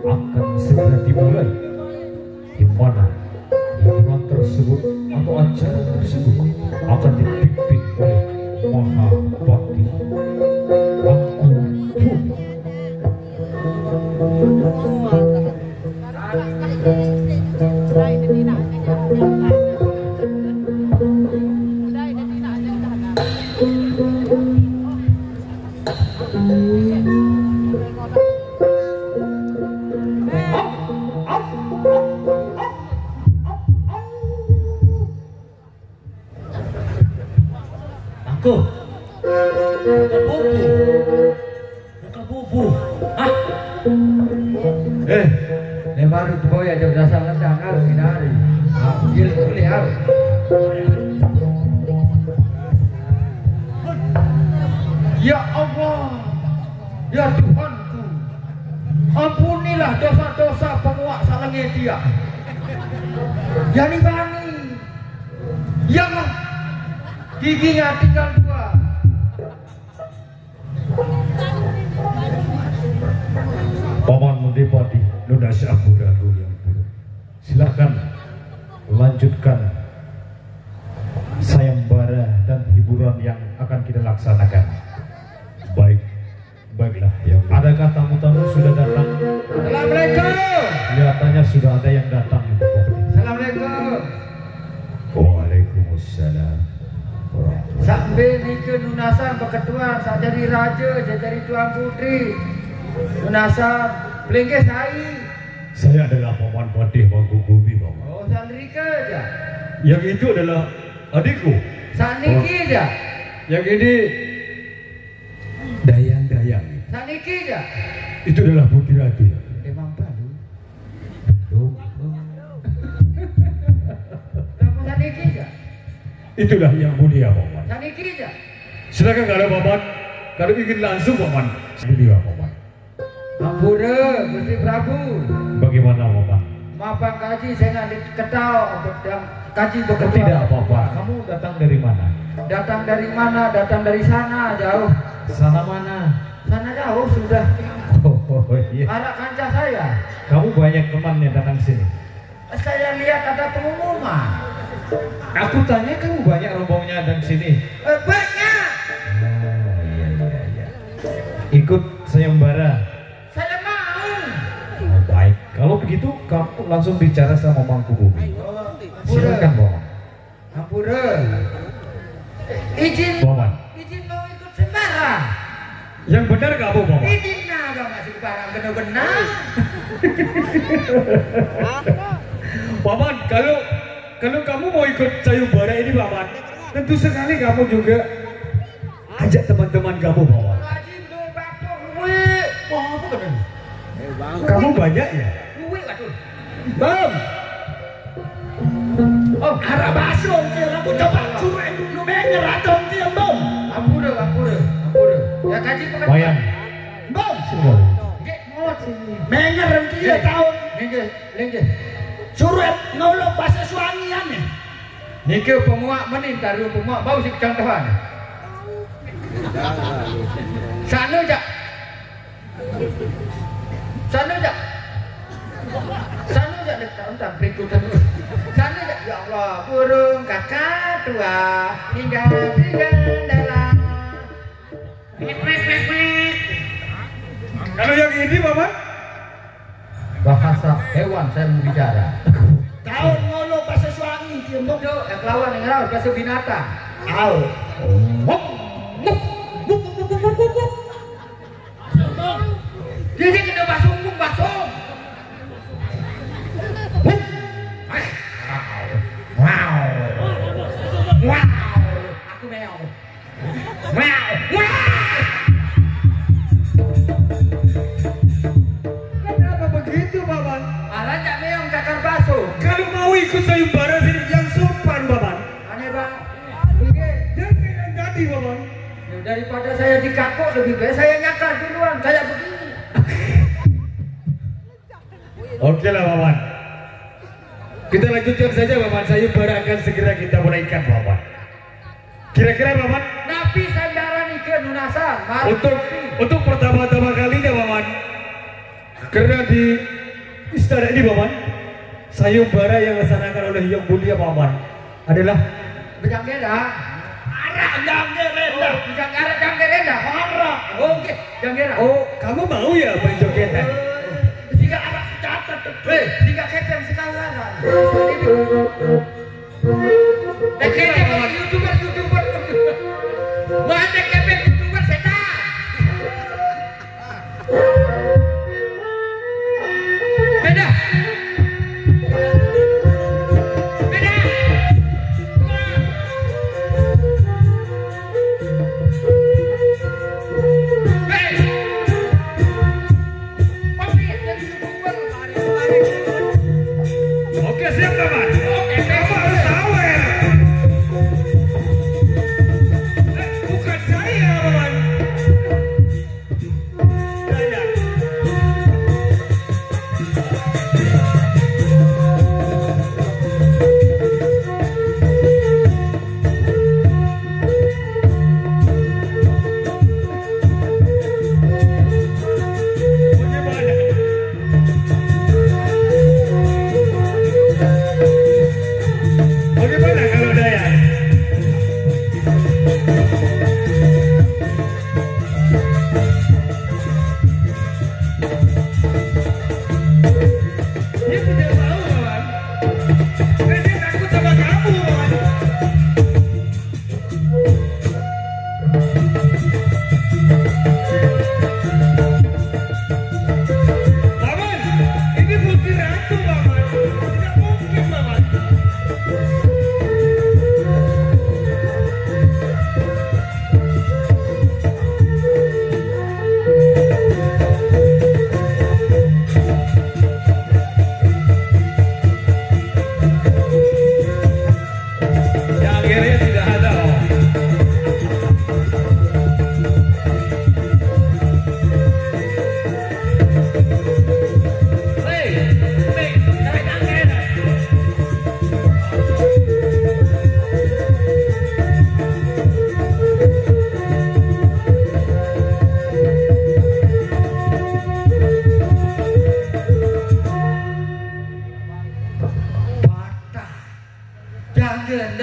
akan segera dimulai, di mana hiburan tersebut atau acara tersebut akan dipimpin oleh Mahapatih Mangkubumi. Hah? Eh, nek baru boy aja berasa ngendang, harus hindari. Ah, gil boleh, harus. Ya Allah, ya Tuhanku, ampunilah dosa-dosa penguak salenge dia. Yani Bangi, ya Allah, giginya tinggal dua. Paman Mendepati, Nuna Syahbura Goyang Pura. Silakan lanjutkan sayembara dan hiburan yang akan kita laksanakan. Baik, baiklah. Yang adakah tamu-tamu sudah datang? Assalamualaikum. Kelihatannya sudah ada yang datang, Bupati. Assalamualaikum. Waalaikumsalam warahmatullahi. Sambil nike nunasan beketuan, sak jadi raja, sak jadi tuan putri. Nunasan, pelinggih sai. Saya adalah Paman Patih Mangkubumi, Paman. Oh, sandrika aja. Yang itu adalah adikku. Saniki aja. Yang ini Dayang-dayang. Saniki aja. Itu adalah putri ratu, ya. Emang baru. Belum. Kamu saniki aja. Itulah yang mulia, Paman. Saniki aja. Silakan kalau Paman, kalau ingin langsung, Paman. Mulia, Paman. Ampura, Gusti Prabu. Bagaimana, Paman? Maafkan kaji, saya nak diketahui, kaji bekerja. Tidak apa-apa. Kamu datang dari mana? Datang dari mana? Datang dari sana, jauh. Sana mana? Sana jauh sudah. Oh, iya. Arak kancah saya. Kamu banyak temannya datang sini. Saya lihat ada pengumuman. Aku tanya, kamu banyak rombongnya datang sini? Eh, banyak. Oh, iya, iya, iya. Ikut sayembara. Saya mau. Oh, baik. Kalau begitu, kamu langsung bicara sama Mangkubumi. Oh, silakan, Paman. Ampura. Izin. Paman. Izin mau ikut sembara. Yang benar kamu, Paman. Izin naga masih barang benar-benar. Paman, kalau kalau kamu mau ikut sayembara ini, Paman, tentu sekali kamu juga ajak teman-teman kamu, Paman. Haji, betul, Pak. Wih, mau apa kan? Kamu banyak, ya? Wih, waduh. Bang. Oh, arah basung dia, aku coba suruh yang dulu menger atau dia, Bang. Ampura, ampura, ampura. Ya, kaji pengen. Wayan. Bang. Semua. Nggih, mau sini. Menger dia. Nggih. Tahu. Nggih, nggih. Suruh ngolok bahasa suangian nih. Niki pemuak menin taruh pemuak bau si kecangkehan. Sana jak. Sana jak. Sana jak, dia tak entah berikut sana. Sana jak. Ya Allah, burung kakak tua tinggal di jendela. Kalau yang ini, Paman? Bahasa hewan saya mau bicara. Tahu ngolo bahasa suami dia, Mbok. Yo, yang lawan yang raus bahasa binatang. Au. Wuk, wuk, wuk. Dia, dia kena basung, basung. Wuk. Wow. Wow. Aku meong. Wow. Wow. Kenapa begitu, Paman? Alah, cak meong cakar baso. Kalau mau ikut sayembara sini yang sopan, Paman. Aneh, Bang. Oke. Jangan yang tadi, Paman. Ya, daripada saya dikakuk, lebih baik saya nyakar duluan, kayak begini. Oke lah, Paman. Kita lanjutkan saja, Paman. Sayembara akan segera kita mulaikan, Paman. Kira-kira, Paman? Napi sandaran ike nunasan. Mari. Untuk, untuk pertama-tama kalinya, Paman. Karena di istana ini, Paman, sayembara yang dilaksanakan oleh Yang Mulia, Paman, adalah Bejang Gera. Arak Jang Gerenda. Oh, Bejang Arak Jang Gerenda. Arak. Oh, oke, Jang Gera. Oh, kamu mau ya berjogetan? Jika arak catat. Eh, jika keten sekarang. Oke, YouTuber, YouTuber. Mana kepeng YouTuber setan? Beda. Beda. Hei.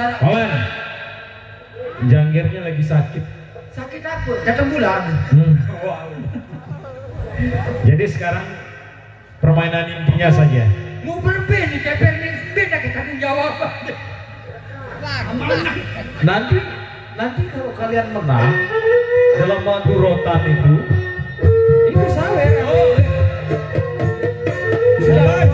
Paman, janggernya lagi sakit. Sakit apa? Datang bulan. Hmm. Jadi sekarang permainan intinya saja. Mau berhenti nih, ceper nih, beda kita tanggung jawab. Nanti, nanti kalau kalian menang dalam adu rotan itu, itu sawer. Oh. Sudah.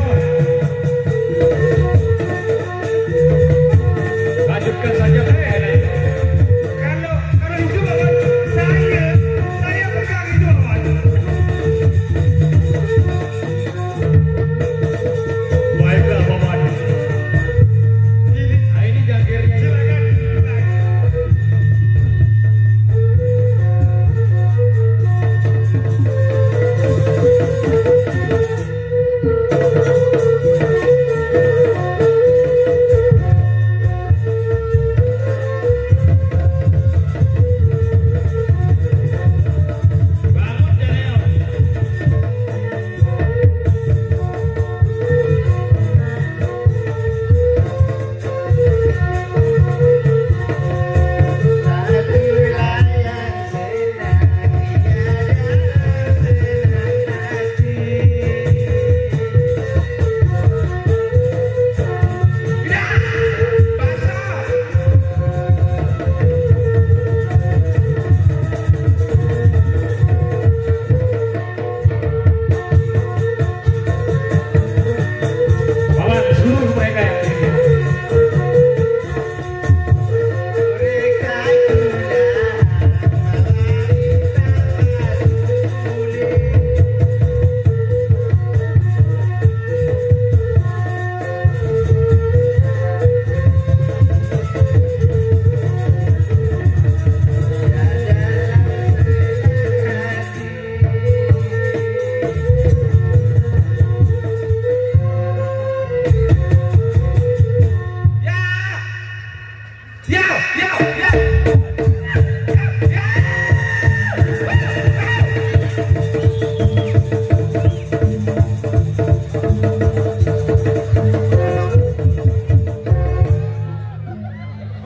Lanjutkan saja permainan. Kalau, kalau itu, Bapak, saya, saya pegang itu, Bapak. Baiklah, Bapak. Ini, nah, ini jangkirnya. Silakan. Paman, suruh mereka yang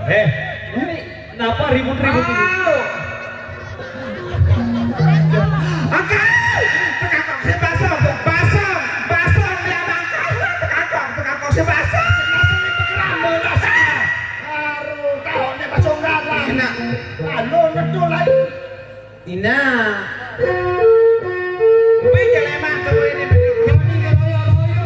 Eh, ini kenapa ribut-ribut ini? Angkat! Tekakok si basong, basong, basong dia mangkat. Tekakok, tekakok si basong. Aduh, tahu ni basong galang. Enak. Anu, netu lain. Ina. Kuwi jeleman teko ini bener. Kami royo-royo.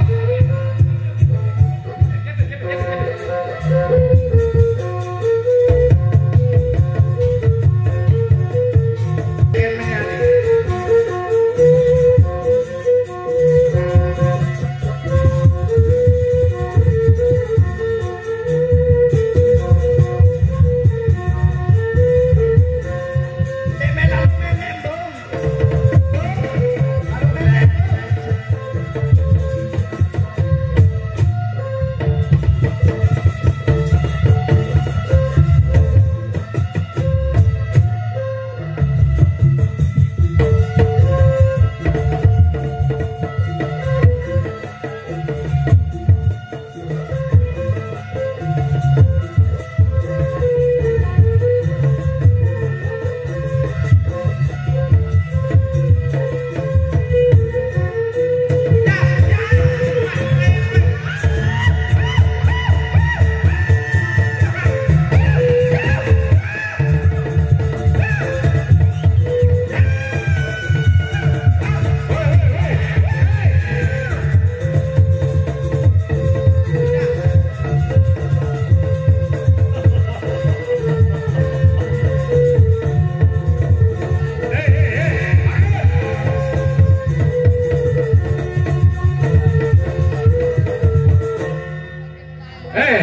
Eh,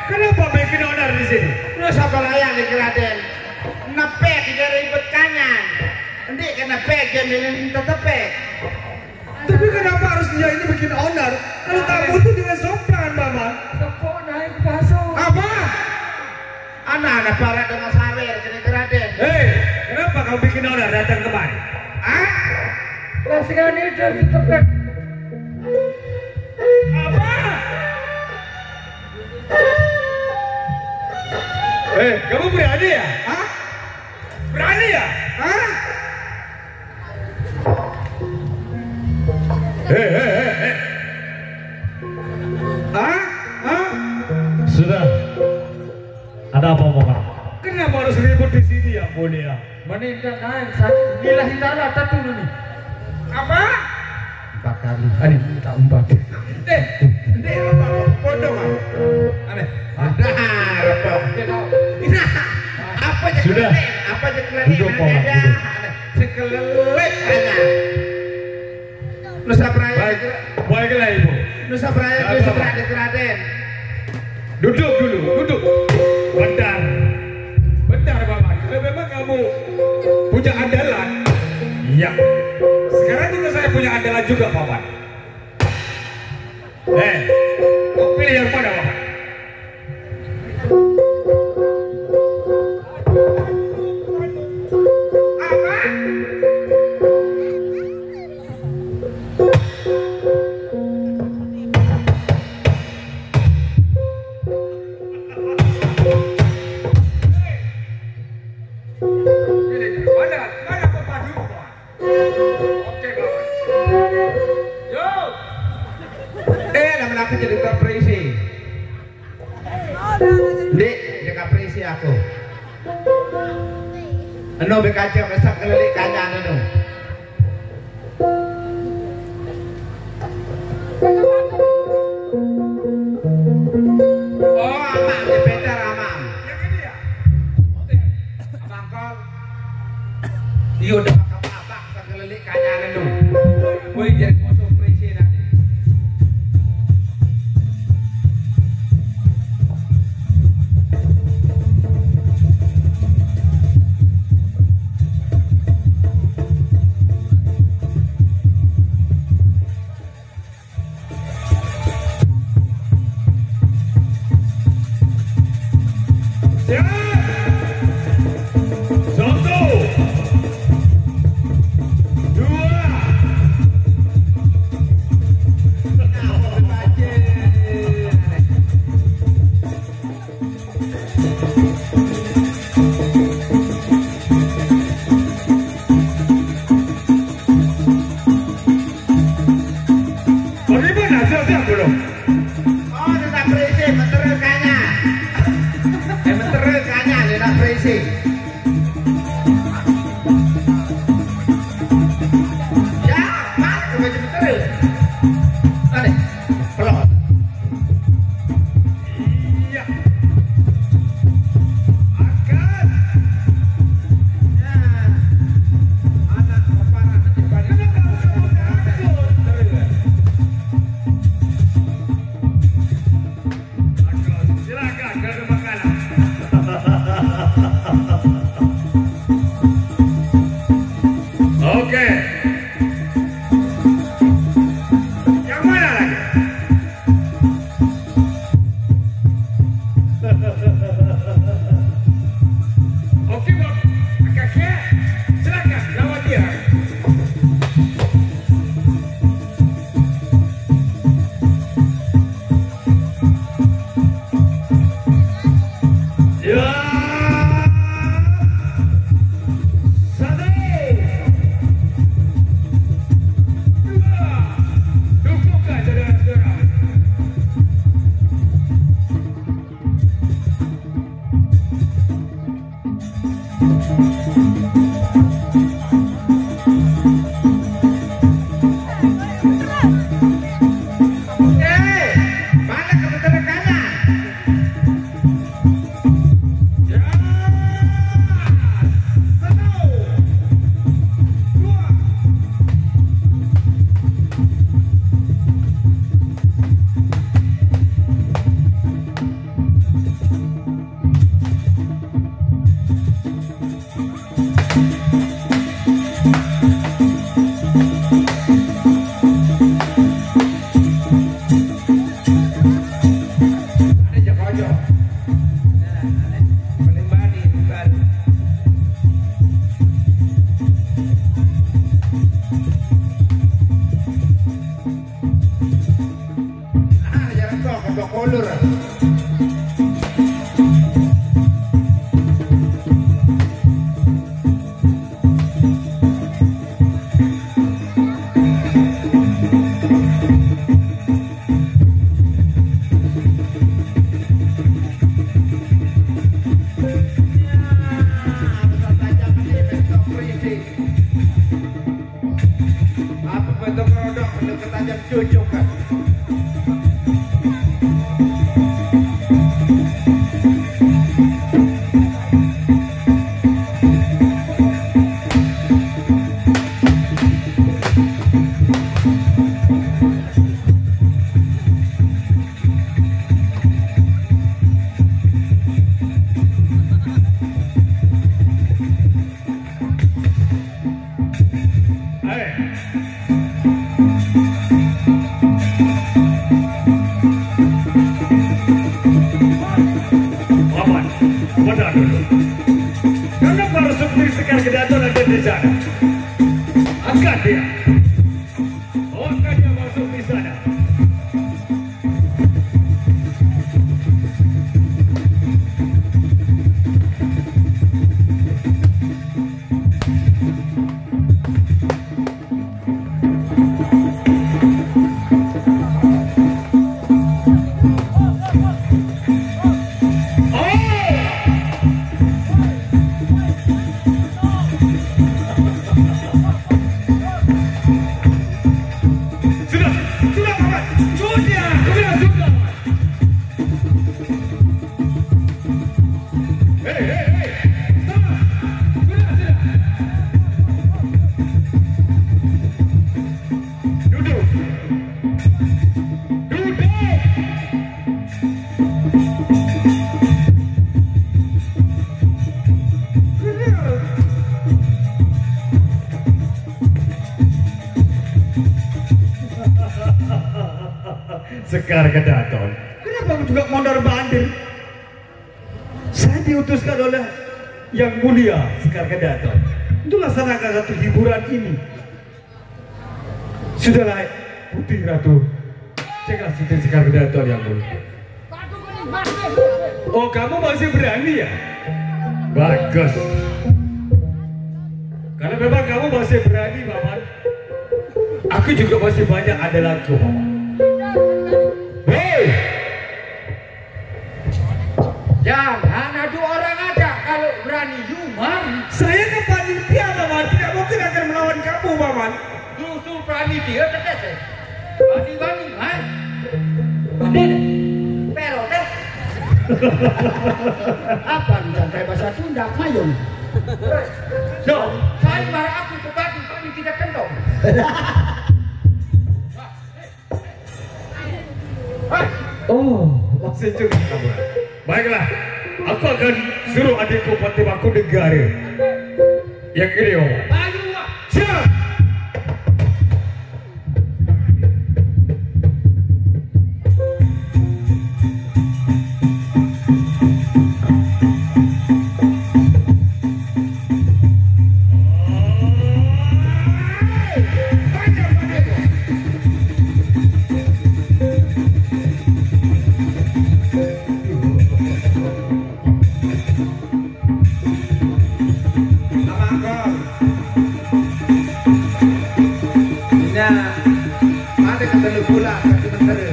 kenapa bikin onar di sini? Lu sapa layang nih, Raden? Nepek dari ribet kanyan. Endi kena pek, dia milih tetep pek. Tapi kenapa harus dia ini bikin onar? Kalau tamu itu dengan sopan, Mama. Tepuk naik pasang. Apa? Anak-anak para dengan sawer, kena Raden. Hei, kenapa kau bikin onar datang kemari? Hah? Lah, sing ini dari tepek. Apa? Eh, kamu berani ya? Hah? Berani ya? Hah? Hei, hei, hei, hei. Hah? Hah? Sudah. Ada apa, Paman? Kenapa harus ribut di sini, yang mulia? Meninggal naik sakit. Lillahi ta'ala, tak turun nih. Apa? Empat kali. Ani, tak empat. Eh, ini apa? Pondok, ah. Aneh. Dah, repot. Dia tahu. Nah, apa je Sudah. Kelelep? Apa je kelelep? Duduk, Paman, duduk. Sekelelit aja. Nusa Beraya. Baik, baiklah, Ibu. Nusa Beraya. Tidak apa-apa. Raden. Duduk dulu, duduk. Bentar. Bentar, Paman. Kalau memang kamu punya andalan, iya. Sekarang juga saya punya andalan juga, Paman. Eh, kau pilih yang mana, Paman? Apa? Mana, mana kau padu? Oke, kawan. Yo. Eh, nama aku jadi kaprisi. Dek, dia kaprisi aku. Eno bekaca besar kelelik kanya anu. Oh, amak, dia Peter, amak. Yang ini ya? Abang kau. Iya, udah makan apa? Kelelik kanya anu. Woi, jadi musuh presiden. Siap. Satu. Dua. Beribu hasil siap belum? Oh, dia nak berisi, mentera kanya. Eh, mentera kanya, dia nak berisi. Ya, mana ke baju mentera? Ada, pelot. Iya. Angkat. Ya. Anak kepala. Kenapa kamu takut? Silakan, kalau ada makanan. Oke. Yang mana lagi? Oke, Bang. Kakek, silakan, lawan dia. Ya. Satu. Untuk merodok, untuk ketajam cucuk kan. Paman, benar dulu. Kenapa harus seperti Sekar Kedaton ada di sana? Angkat dia. Bawakan dia masuk di sana. Sekar Kedaton. Kenapa kamu juga mondar mandir? Saya diutuskan oleh Yang Mulia Sekar Kedaton untuk laksanakan satu hiburan ini. Sudahlah, Putih Ratu. Ceklah Siti Sekar Kedaton, Yang Mulia. Oh, kamu masih berani ya? Bagus. Karena memang kamu masih berani, Paman. Aku juga masih banyak andalanku, Paman. Hei! Jangan adu orang aja kalau berani, you mari. Saya kan panitia, Paman. Tidak mungkin akan melawan kamu, Paman. Justru panitia tetes, eh. Bani-bani, hai. Bani deh. Pero deh. Apa nih, jantai bahasa Sunda, mayung? So, saya marah aku ke bani, bani tidak kentong. Oh, masih juga kamu. Baiklah, aku akan suruh adikku Patih Mangkunegara yang ini, oh. Ayo, Wak. Siap. Nah, ada kata lu pula, kata menteri.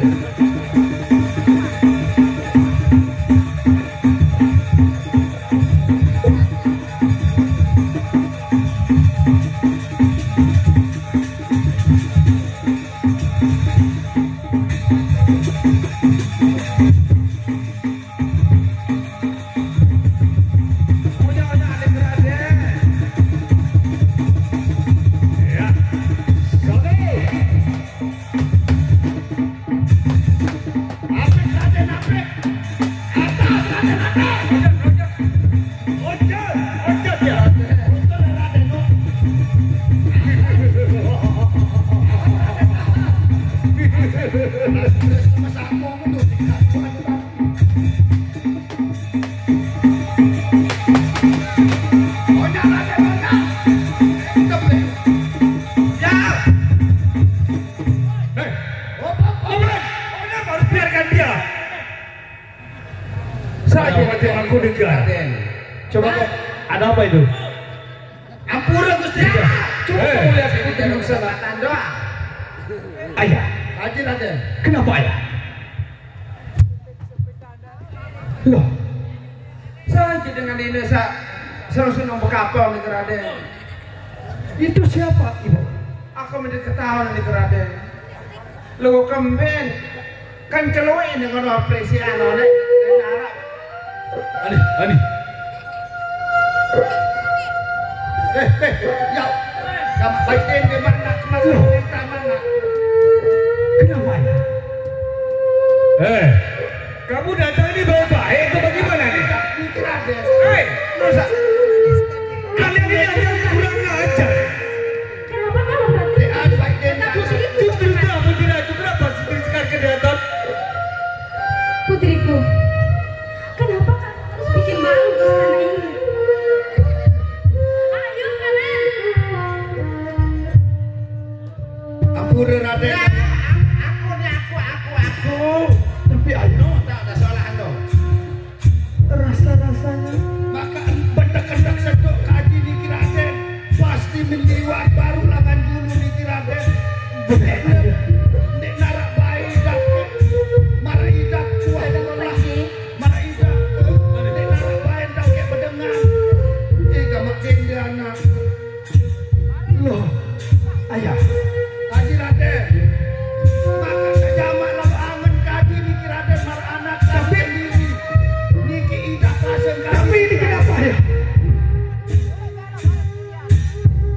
Saja. Aku dengar. Coba, kok ada apa itu? Ampura, Gusti. Coba kamu lihat itu di sana. Ayah. Haji, Raden. Kenapa, Ayah? Loh, saja dengan ini sa selalu senang berkapal nih, Raden. Itu siapa, Ibu? Aku Ketahuan ni Raden. Lu kemben. Kan celui ni ngono operasi anu ni. Ani, ani. Eh, eh, ya. Ya, baik deh, dia mana, mana, mana. Kenapa ya? Eh, kamu datang ini bawa baik atau bagaimana nih? Hei, masa kalian ini ada yang kurang ajar? Kenapa kamu berhenti? Kata putriku. Justru kamu tidak itu kenapa Sutri Sekar Kedaton? Putriku, kenapa kamu harus bikin malu di istana ini? Ayo, kalian. Ampura, Raden. Aku ni aku, aku, aku. Tapi ayo. No, tak ada soalan tu. Rasa-rasanya. Maka benda kendak sedok kaji niki Raden. Pasti menjiwat baru langan dulu niki Raden. Benar. Nek narak baik dah. Marah idak kuah lelah. Marah idak. Nek narak baik dah ke bedengar. Eh, gamak dende anak. Loh, ayah. Kaji Raden. Maka sajamak lalu angen kaji niki Raden mar anak tapi sendiri. Niki idak pasang kaji. Tapi ini kenapa, ayah?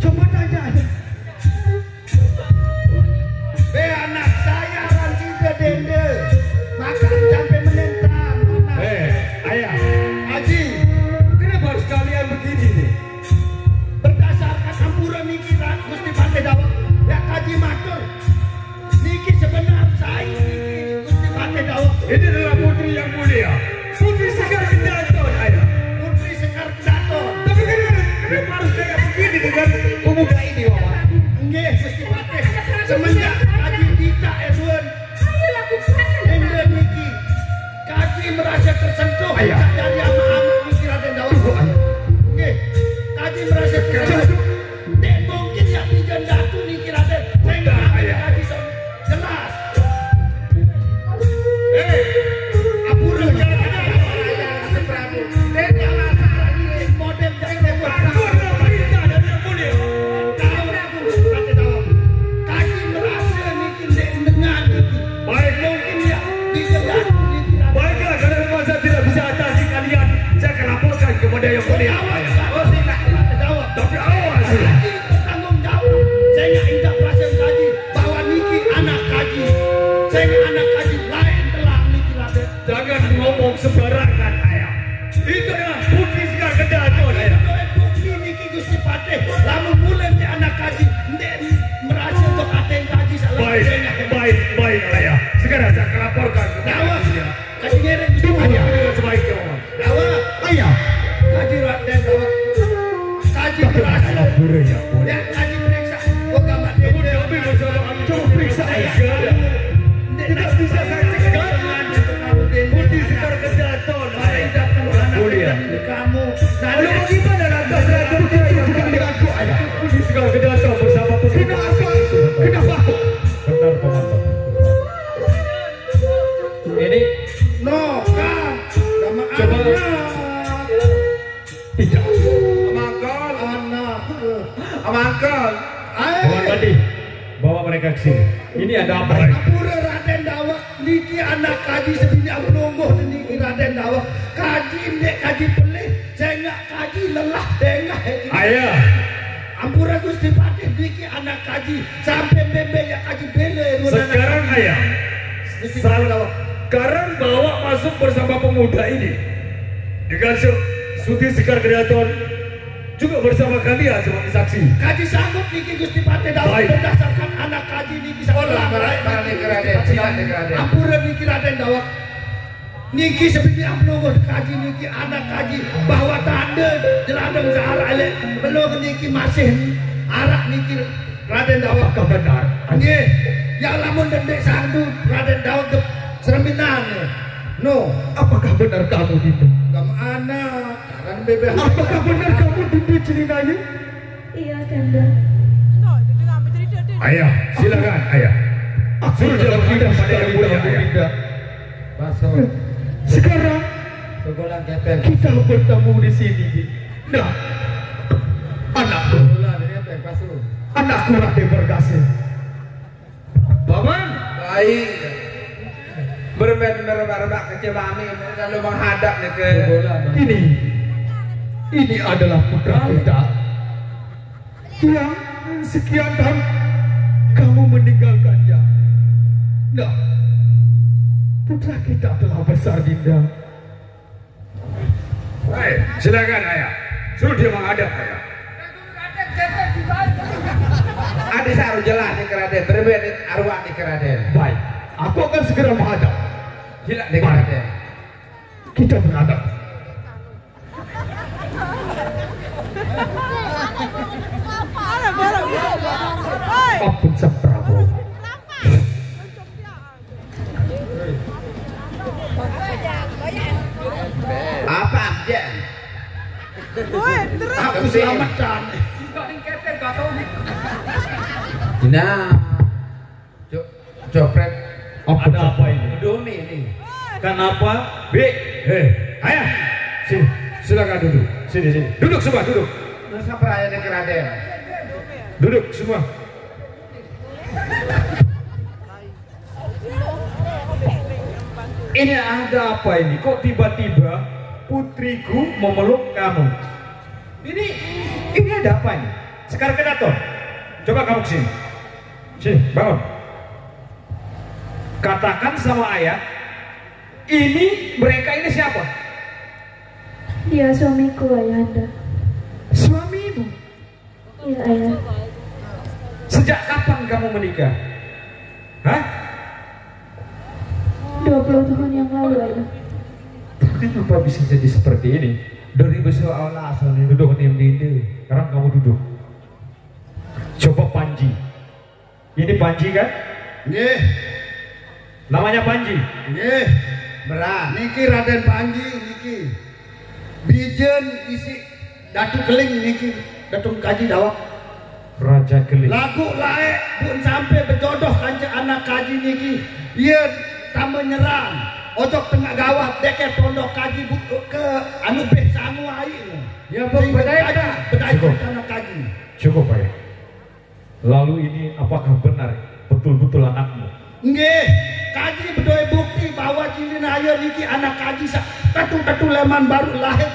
Coba tanya, ayah. Be anak saya aran sida dende. Maka sampai menentang anak. Eh, ayah. Haji. Kenapa harus kalian begini nih? Berdasarkan ampura niki Gusti Patih Dawak, ya kaji matur. Niki sebenar saya niki Gusti Patih Dawak. Ini adalah putri yang mulia. Putri Sekar Kedaton, ayah. Putri Sekar Kedaton. Tapi kenapa, kenapa harus kayak begini dengan pemuda ini, Bapak? Nggih, Gusti Patih. Semenjak kaji kita, Edwin, Endemiki, kaji merasa tersentuh. Ayah. Dari anak-anak niki Raden Dawang. Tunggu, ayah. Nggih, kaji merasa tersentuh. Dek mungkin ya pijen datu niki Raden. Saya nggak ambil kaji dong. Jelas. Eh, ampura. Dek, model jangan buat. Ampura, perintah dari yang mulia. Tahu, Raden Dawang. Kaji merasa niki dek dengan niki. Baik. Mungkin ya, di sebelah niki. Baiklah, kalau memang saya tidak bisa atasi kalian, saya akan laporkan kepada yang mulia. Tapi awas. Kaji bertanggung jawab. Saya nggak indah perasaan kaji bahwa niki anak kaji. Saya nggak anak kaji lain telah niki Raden. Jangan ngomong sembarangan, ayah. Itu adalah bukti segala kendaraan, ayah. Bukti niki Gusti Patih, lamun mulai di anak kaji, ndek merasa untuk katen kaji salah. Baik, baik, baik, ayah. Sekarang saya akan laporkan ke Dawang. Kaji ngereng Gusti Patih. Dengan sebaiknya, Paman. Dawang. Ayah. Kaji Raden Dawang. Kaji berhasil. Anak pura ya, Paman. Ya, kaji periksa. Oh, gamak dende. Coba periksa, ayah. Tidak bisa saya cegah. Putih Sekar Kedaton. Mulia. Lalu bagaimana lantas Raja Mulia yang tidak diaku, ayah? Putih Sekar Kedaton bersama putri. Kenapa? Kenapa? Benar, Paman. Ini. No, kan. Sama coba. Anak. Tidak. Amangkal. Anak. Amangkal. Ayo. Paman Patih, bawa mereka ke sini. Ini ada apa? Ampura Raden Dawang, niki anak kaji sebini ampun lungguh niki Raden Dawang. Kaji ndek kaji pelih, sengak kaji lelah dengah iki. Ayah. Ampura Gusti Patih, niki anak kaji sampai bembe ya kaji bele. Sekarang, ayah. Niki Raden Dawang. Sekarang bawa masuk bersama pemuda ini. Dengan se-, Suti Sekar Kedaton juga bersama kalian sebagai saksi. Kaji sanggup niki Gusti Patih Dawang. Baik. Berdasarkan anak kaji niki. Olah, sangat para, baik para niki, niki Raden, Gusti Patih Dawang. Raden. Ampura niki Raden Dawang. Niki sebenarnya belum kaji niki anak kaji bahwa tanda jeladeng sahara elek belum niki masih arak niki Raden Dawang. Apakah benar? Nggih. Ya lamun dendek sandu Raden Dawang dek sereminan. No. Apakah benar kamu itu? Kamu anak. Apakah benar kamu Dinda Celinaya? Iya, Kanda. Ayah, silakan, ayah. Aku sudah tidak pada yang punya, ayah. Sekarang kita bertemu di sini, Di. Nah, anakku. Anakku Raden Berkasih. Ai, bermain-main kecil mami, lalu menghadap nih ke. Ini, ini adalah putra kita yang sekian tahun kamu meninggalkannya. Nah, putra kita telah besar, Dinda. Hei, silakan, Ayah. Suruh dia menghadap, Ayah. Ada saru jelas nih, Raden. Berbeda arwah nih, Raden. Baik, aku akan segera menghadap. Sila nih, Raden. Kita menghadap. Ampun, Sang Prabu. Apa dia? Aku selamatkan. Nah, co- copret. Ada apa ini? Doni ini. Kenapa? Bi, eh, Ayah, sini, silakan duduk. Sini, sini. Duduk semua, duduk. Nggak usah perayaan ke Raden. Duduk semua. Ini ada apa ini? Kok tiba-tiba putriku memeluk kamu? Ini, ini ada apa ini? Sekar Kedaton, coba kamu kesini. Sini, bangun. Katakan sama Ayah, ini, mereka ini siapa? Dia suamiku, Ayahanda. Suamimu? Iya, Ayah. Sejak kapan kamu menikah? Hah? Dua puluh tahun yang lalu, Ayah. Kenapa bisa jadi seperti ini? Dari besar Allah, asal duduk nih, Dinda. Sekarang kamu duduk. Coba Panji. Ini Panji, kan? Nggih. Namanya Panji? Nggih. Berat. Niki Raden Panji, niki. Bijen isi Datu Keling niki, Datu Kaji Dawak. Raja Keling. Lagu lae pun sampai berjodoh kanca anak kaji niki. Iya tambah nyerang. Ojok tengah gawat, deke pondok kaji bu, ke anu beh sangu ai. Ya, Bu, sehingga bedai kaji, dah. Bedai cukup. Anak kaji. Cukup, Pak. Lalu ini apakah benar betul-betul anakmu? Nggih, kaji bedoe bukti bahwa Cilinaya niki anak kaji sa-, tetu-tetu leman baru lahir.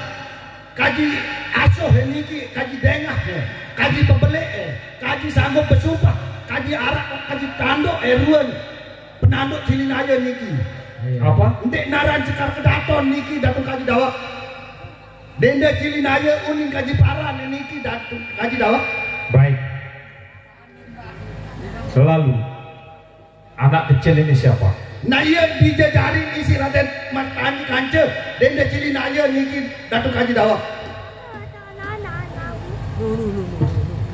Kaji asuh niki, kaji dengah, kaji pebelek, kaji sanggup besumpah, kaji arak, kaji tanduk, eh, ruan. Penanduk Cilinaya niki. Apa? Ndik naran Sekar Kedaton niki, Datuk Kaji Dawak. Denda Cilinaya uning kaji paran niki, Datuk Kaji Dawak. Baik. Selalu, anak kecil ini siapa? Nah, iya, dijajarin isi Raden Martani Kanca, Denda Cilinaya niki, Datuk Kaji Dawak.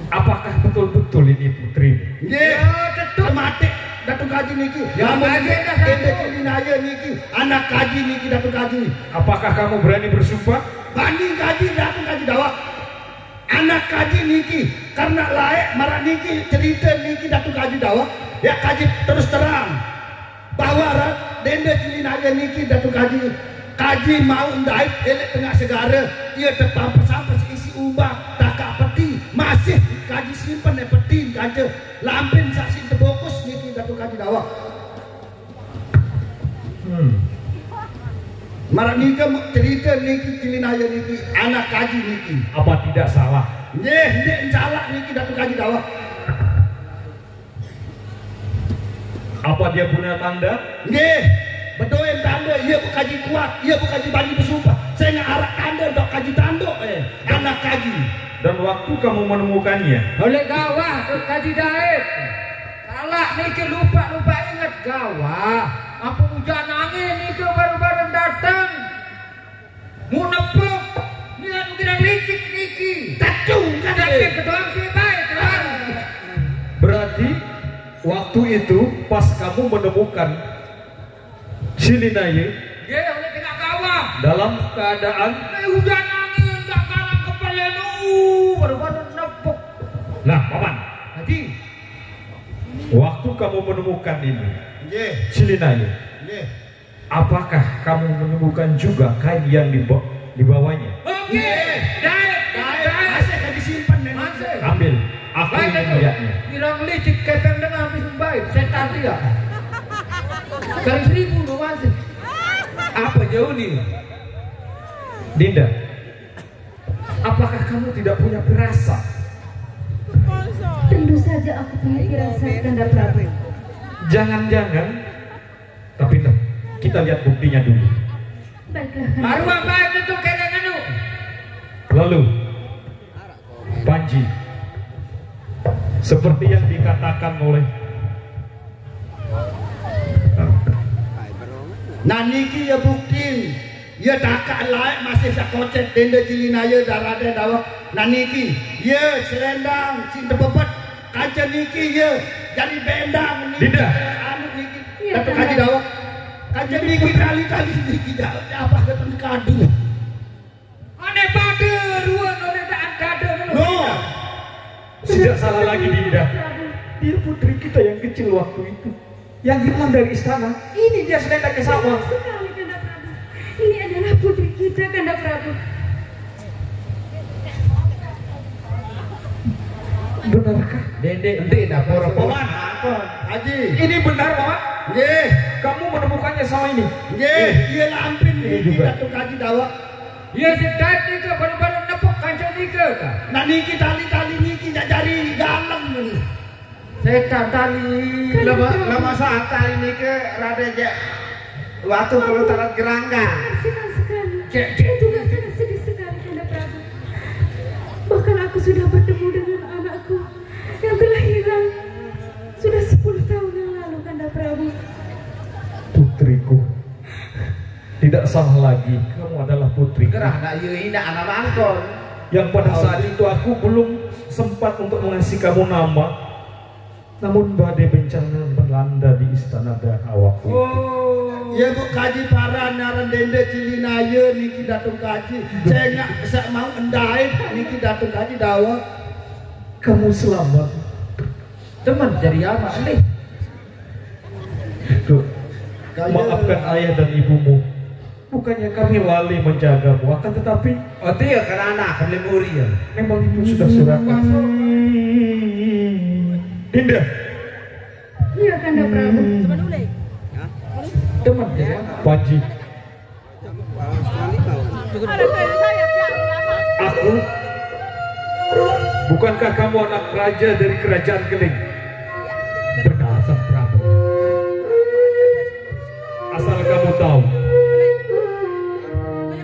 Apakah betul-betul ini putrimu? Nggih. Ya, tentu. Mati, Datuk Kaji niki. Ya, Denda Cilinaya niki, anak kaji niki, Datuk Kaji. Apakah kamu berani bersumpah? Bani kaji, Datuk Kaji Dawak. Anak kaji niki, karena laek marak niki cerita niki, Datuk Kaji Dawak, ya kaji terus terang bahwa Denda Cilinaya niki, Datuk Kaji, kaji mau ndait elek tengah segara, ia terpampes-ampes isi umbah, takak peti, masih kaji simpen e peti kanca lampin saksi tebokus niki, Datuk Kaji Dawak. Hmm. Marak nika cerita niki, Cilinaya niki, anak kaji niki. Apa tidak salah? Nggih, ndik salah niki, Datuk Kaji Dawak. Apa dia punya tanda? Nggih, bedoe tanda, ia bu kaji kuat, ia bu kaji bani besumpah. Saya nggak arak tanda, dok kaji tanduk, eh, anak kaji. Dan waktu kamu menemukannya? Oleh gawah, dok kaji dait. Salah niki, lupa-lupa ingat gawah. Apa ujan angin niki baru-baru datang. Mu nepuk, ni anu kira licik niki. Tetu, kan. Tapi kedoang si baik, Tuhan. Berarti waktu itu pas kamu menemukan Cilinaya, nggih, oleh tengah kawah. Dalam keadaan, eh, hujan angin, tak kalah kepala nu, baru-baru nepuk. Nah, Paman. Haji. Waktu kamu menemukan ini, nggih, Cilinaya, nggih, apakah kamu menemukan juga kain yang diba-, dibawanya? Oke. Nggih. Daet, daet. Masih lagi simpan, Nen. Masih. Ambil. Aku ingin melihatnya. Bilang licik, kepeng dengan habis baik. Setan dia. Kan seribu no masih. Apa jauh nih? Dinda, apakah kamu tidak punya firasat? Tentu saja aku punya firasat, Kanda Prabu. Jangan-jangan, tapi nah, kita lihat buktinya dulu. Baiklah, Kanda. Baru apa itu tuh kayaknya anu? Lalu, Panji, seperti yang dikatakan oleh Nah niki ya buktin. Ya dakak laek masih sakocet dende cilinaya darade dawek. Nah niki, ya selendang sing tebebet. Kanca niki ya jadi bendang niki. Dinda. Anu niki. Iya, Datu Kanda. Kaji dawek. Kanca niki tali-tali niki dawek. Apa ketemu kadu? Aneh pada ruan oleh daan dada ngono. No. Tidak salah lagi, Dinda. Dia putri kita yang kecil waktu itu, yang hilang dari istana. Ini dia selendangnya sama. Sekali, Kanda Prabu. Ini adalah putri kita, Kanda Prabu. Benarkah? Dende ente dah poro paman. Paman, Haji. Ini benar, Paman? Nggih. Kamu menemukannya sama ini? Nggih, iya lampin Ini niki juga. Datu Kaji dawek. Ya sedat nika baru-baru nepuk kanca nika kah? Nah niki tali-tali niki jak jari galeng. Setan tali. Lama, lama saat tali niki rada jek waktu perlu tarat gerangga. Sedih sekali. Cek, cek. Saya juga sangat sedih sekali, Kanda Prabu. Bahkan aku sudah bertemu dengan anakku yang telah hilang sudah sepuluh tahun yang lalu, Kanda Prabu. Putriku, tidak salah lagi. Kamu adalah putriku. Gerah nak iya ina anak mangkon. Yang pada saat itu aku belum sempat untuk mengasih kamu nama. Namun badai bencana melanda di istana Daha waktu itu. Ya Bu Kaji para naran dende cilinaya niki Datu Kaji. Saya nggak saya mau endai niki Datu Kaji dawek. Kamu selamat. Teman jadi anak nih. Tuh, Kaji- maafkan ayah dan ibumu. Bukannya kami lalai menjagamu, akan tetapi Oh iya karena anak kami muri ya. Memang itu sudah surat. Dinda, Iya, Kanda Prabu. teman ya, Panji. Aku, bukankah kamu anak raja dari kerajaan Keling? Benar, Sang Prabu. Asal kamu tahu,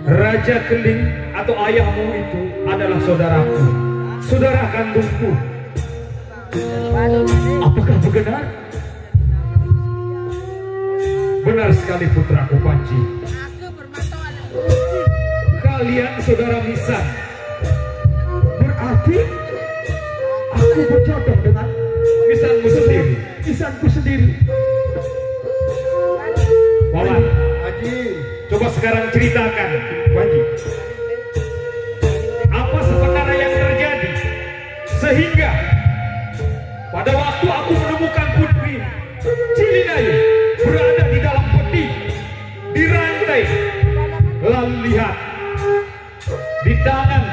Raja Keling atau ayahmu itu adalah saudaraku, saudara kandungku. Apakah benar? Benar sekali, putraku Panji. Kalian saudara Misan. Berarti aku berjodoh dengan Misanmu sendiri. Misanku sendiri. Paman, Haji. Coba sekarang ceritakan, Panji. Apa sebenarnya yang terjadi sehingga pada waktu aku menemukan putri Cilinaya berada di dalam peti, dirantai, lalu lihat di tangan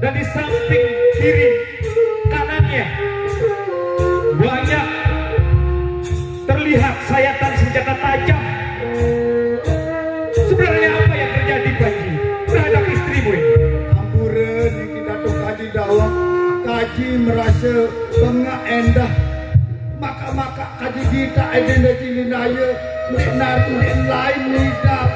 dan di samping kiri kanannya banyak terlihat sayatan senjata tajam. Sebenarnya apa yang terjadi, Panji, terhadap istrimu ini? Ampura niki Datuk Kaji Dawang. Kaji merasa bengak endah. Maka-maka Kaji Gita Edenda Cilinaya ndik nar ndik lain nidam.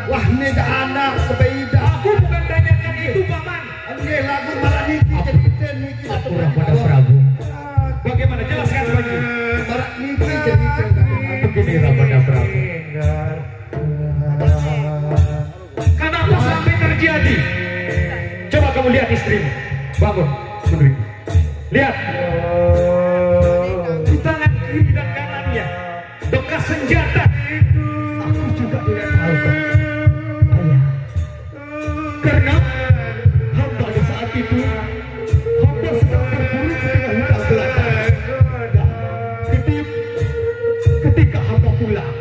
Wah nida anak sebeida. Aku bukan tanyakan itu, Paman. Nggih lagu marak niki cerita niki Datuk Orang Kaji pada Dawang. Prabu. Bagaimana, jelaskan, Panji? Marak niki cerita. Begini, Rabanda Prabu. Kenapa sampai terjadi? Coba kamu lihat istrimu. Bangun, Putri. Lihat. Di tangan kiri dan kanannya bekas senjata. Aku juga tidak tahu, Pak. Ayah. Karena hamba di saat itu, hamba sedang berburu ke tengah hutan belantara. Dan ketika, ketika hamba pulang,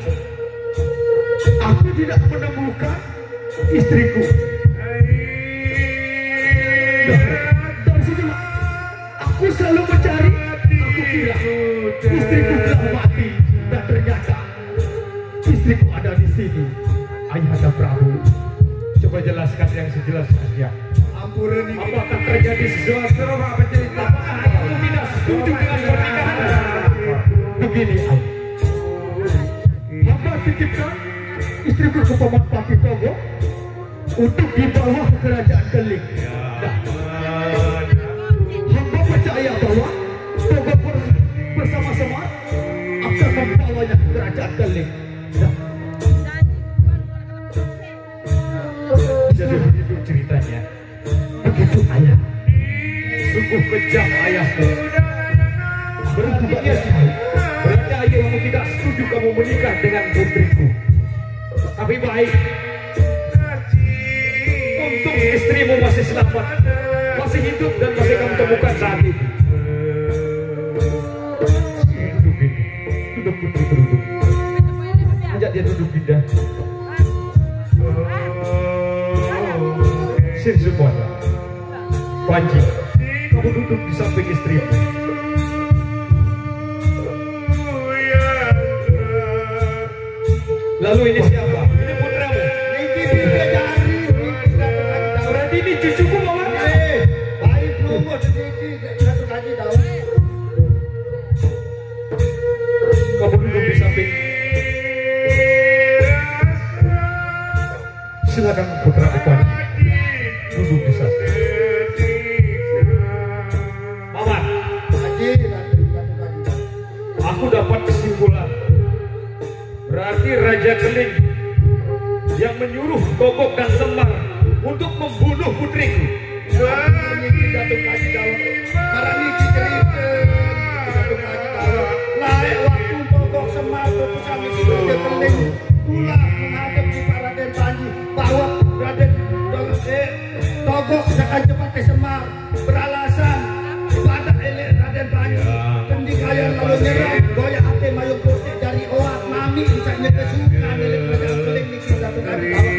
aku tidak menemukan istriku. Dan dari situlah aku selalu mencari, aku kira istriku telah mati. Sini, Ayahanda Prabu. Coba jelaskan yang sejelas-jelasnya. Apakah terjadi sesuatu? Apakah ayahmu tidak setuju dengan pernikahan? Begini, Ayah. Hamba titipkan istriku ke Paman Patih Togok untuk dibawa ke kerajaan Keling. Nah, hamba percaya bahwa Togok ber- bersama-sama akan membawanya ke kerajaan Keling. Nah, jadi begitu ceritanya. Begitu, Ayah. Sungguh kejam ayahku. Berarti dia, berarti ayahmu tidak setuju kamu menikah dengan putriku. Tapi baik, untuk istrimu masih selamat, masih hidup dan masih kamu temukan saat ini. Duduk ini, duduk putri duduk. Ajak dia duduk, Dinda. Sini semuanya. Panji, kamu duduk di samping istrimu. Lalu ini siapa? Ini putramu. Ini dia dari. Berarti ini cucuku, Paman. Eh, baik lu, gua sedikit, satu kaki tahu. Kamu duduk di samping. Silakan, putra Panji. Duduk di sana. Paman. Haji, aku dapat kesimpulan. Berarti Raja Keling yang menyuruh Togok dan Semar untuk membunuh putriku. Ini Datuk Haji Dawang. Marani dicerita Datuk Haji Dawang. Laik waktu Togok Semar, Togok Sami, Raja Keling pula menghadap di Pak Raden Panji bahwa Raden Togok, eh, Togok sedangkan cepat ke Semar. Beralasan pada elek Raden Panji, kendi kaya lalu nyerang, goyah ate mayung putih dari oak mami, ucapnya kesukaan elek Raja Keling niki Datuk Haji Dawang.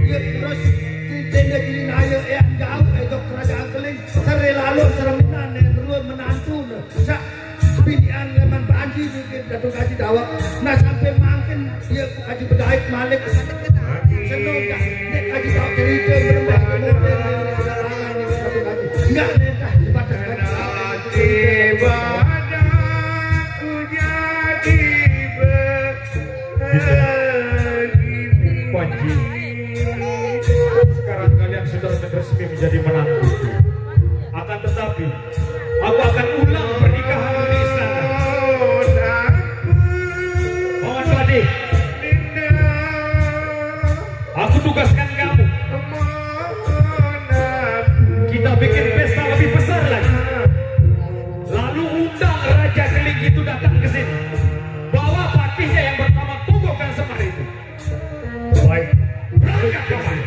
Ya terus, denda diri naya, eh, jauh, eh, dok Raja Keling, sere lalu seremunan, eh, ruang menantu, eh. Sak, pilihan leman Panji niki Datuk Haji Dawang. Nah, sampai mangkin dia Haji Bedait Malik. Senang dah. Nek Haji Dawang cerita berembah ke model. Enggak, nek dah, cepat dah. Panji, sekarang kalian sudah resmi menjadi menantu. Akan tetapi, aku akan ulang pernikahan di istana. Paman Patih, aku tugaskan kamu. Kita bikin pesta lebih besar lagi. Lalu undang Raja Keling itu datang ke sini. Bawa patihnya yang bernama Togok dan Semar itu. Baik. Berangkat, Paman.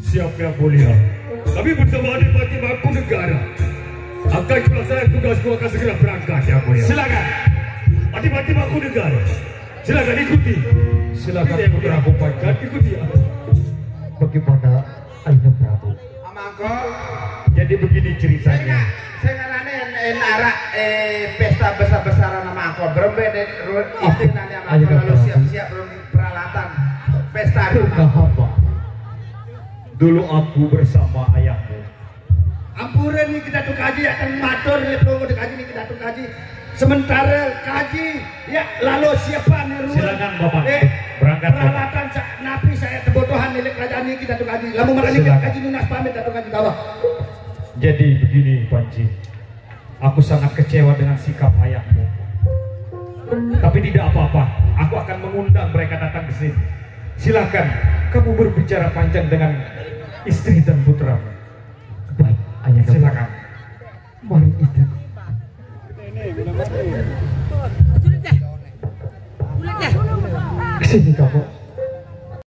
Siap, Yang Mulia. Kami bersama Adipati Mangkunegara akan melaksanakan tugas, gua akan segera berangkat, Yang Mulia. Silakan. Adipati Mangkunegara. Silakan ikuti. Silakan, Putra Kupacan. Ikuti, ya. Bagaimana, Ayahanda Prabu? Mangko. Jadi begini ceritanya. Saya nggak, saya nggak nanya en, en arak, eh, pesta besar-besaran sama Mangko. Berembe dan ru-, itu nanya Mangko, lalu siap-siap peralatan pesta. Sudah apa? Dulu aku bersama ayahmu. Ampura niki Datuk Haji, ya, teng matur, ya, pelongo Datuk Haji niki Datuk Haji. Sementara Haji, ya, lalu siapa nih, Rul? Silakan, Bapak. Eh, berangkat, Bapak. Peralatan sa-, napi saya kebutuhan milik kerajaan niki Datuk Haji. Lamun marani Haji nunas pamit Datuk Haji Dawang. Jadi begini, Panji. Aku sangat kecewa dengan sikap ayahmu. Tapi tidak apa-apa, aku akan mengundang mereka datang ke sini. Silakan, kamu berbicara panjang dengan istri dan putramu. Baik, Ayahanda. Silakan. Mari, istri. Sini kamu.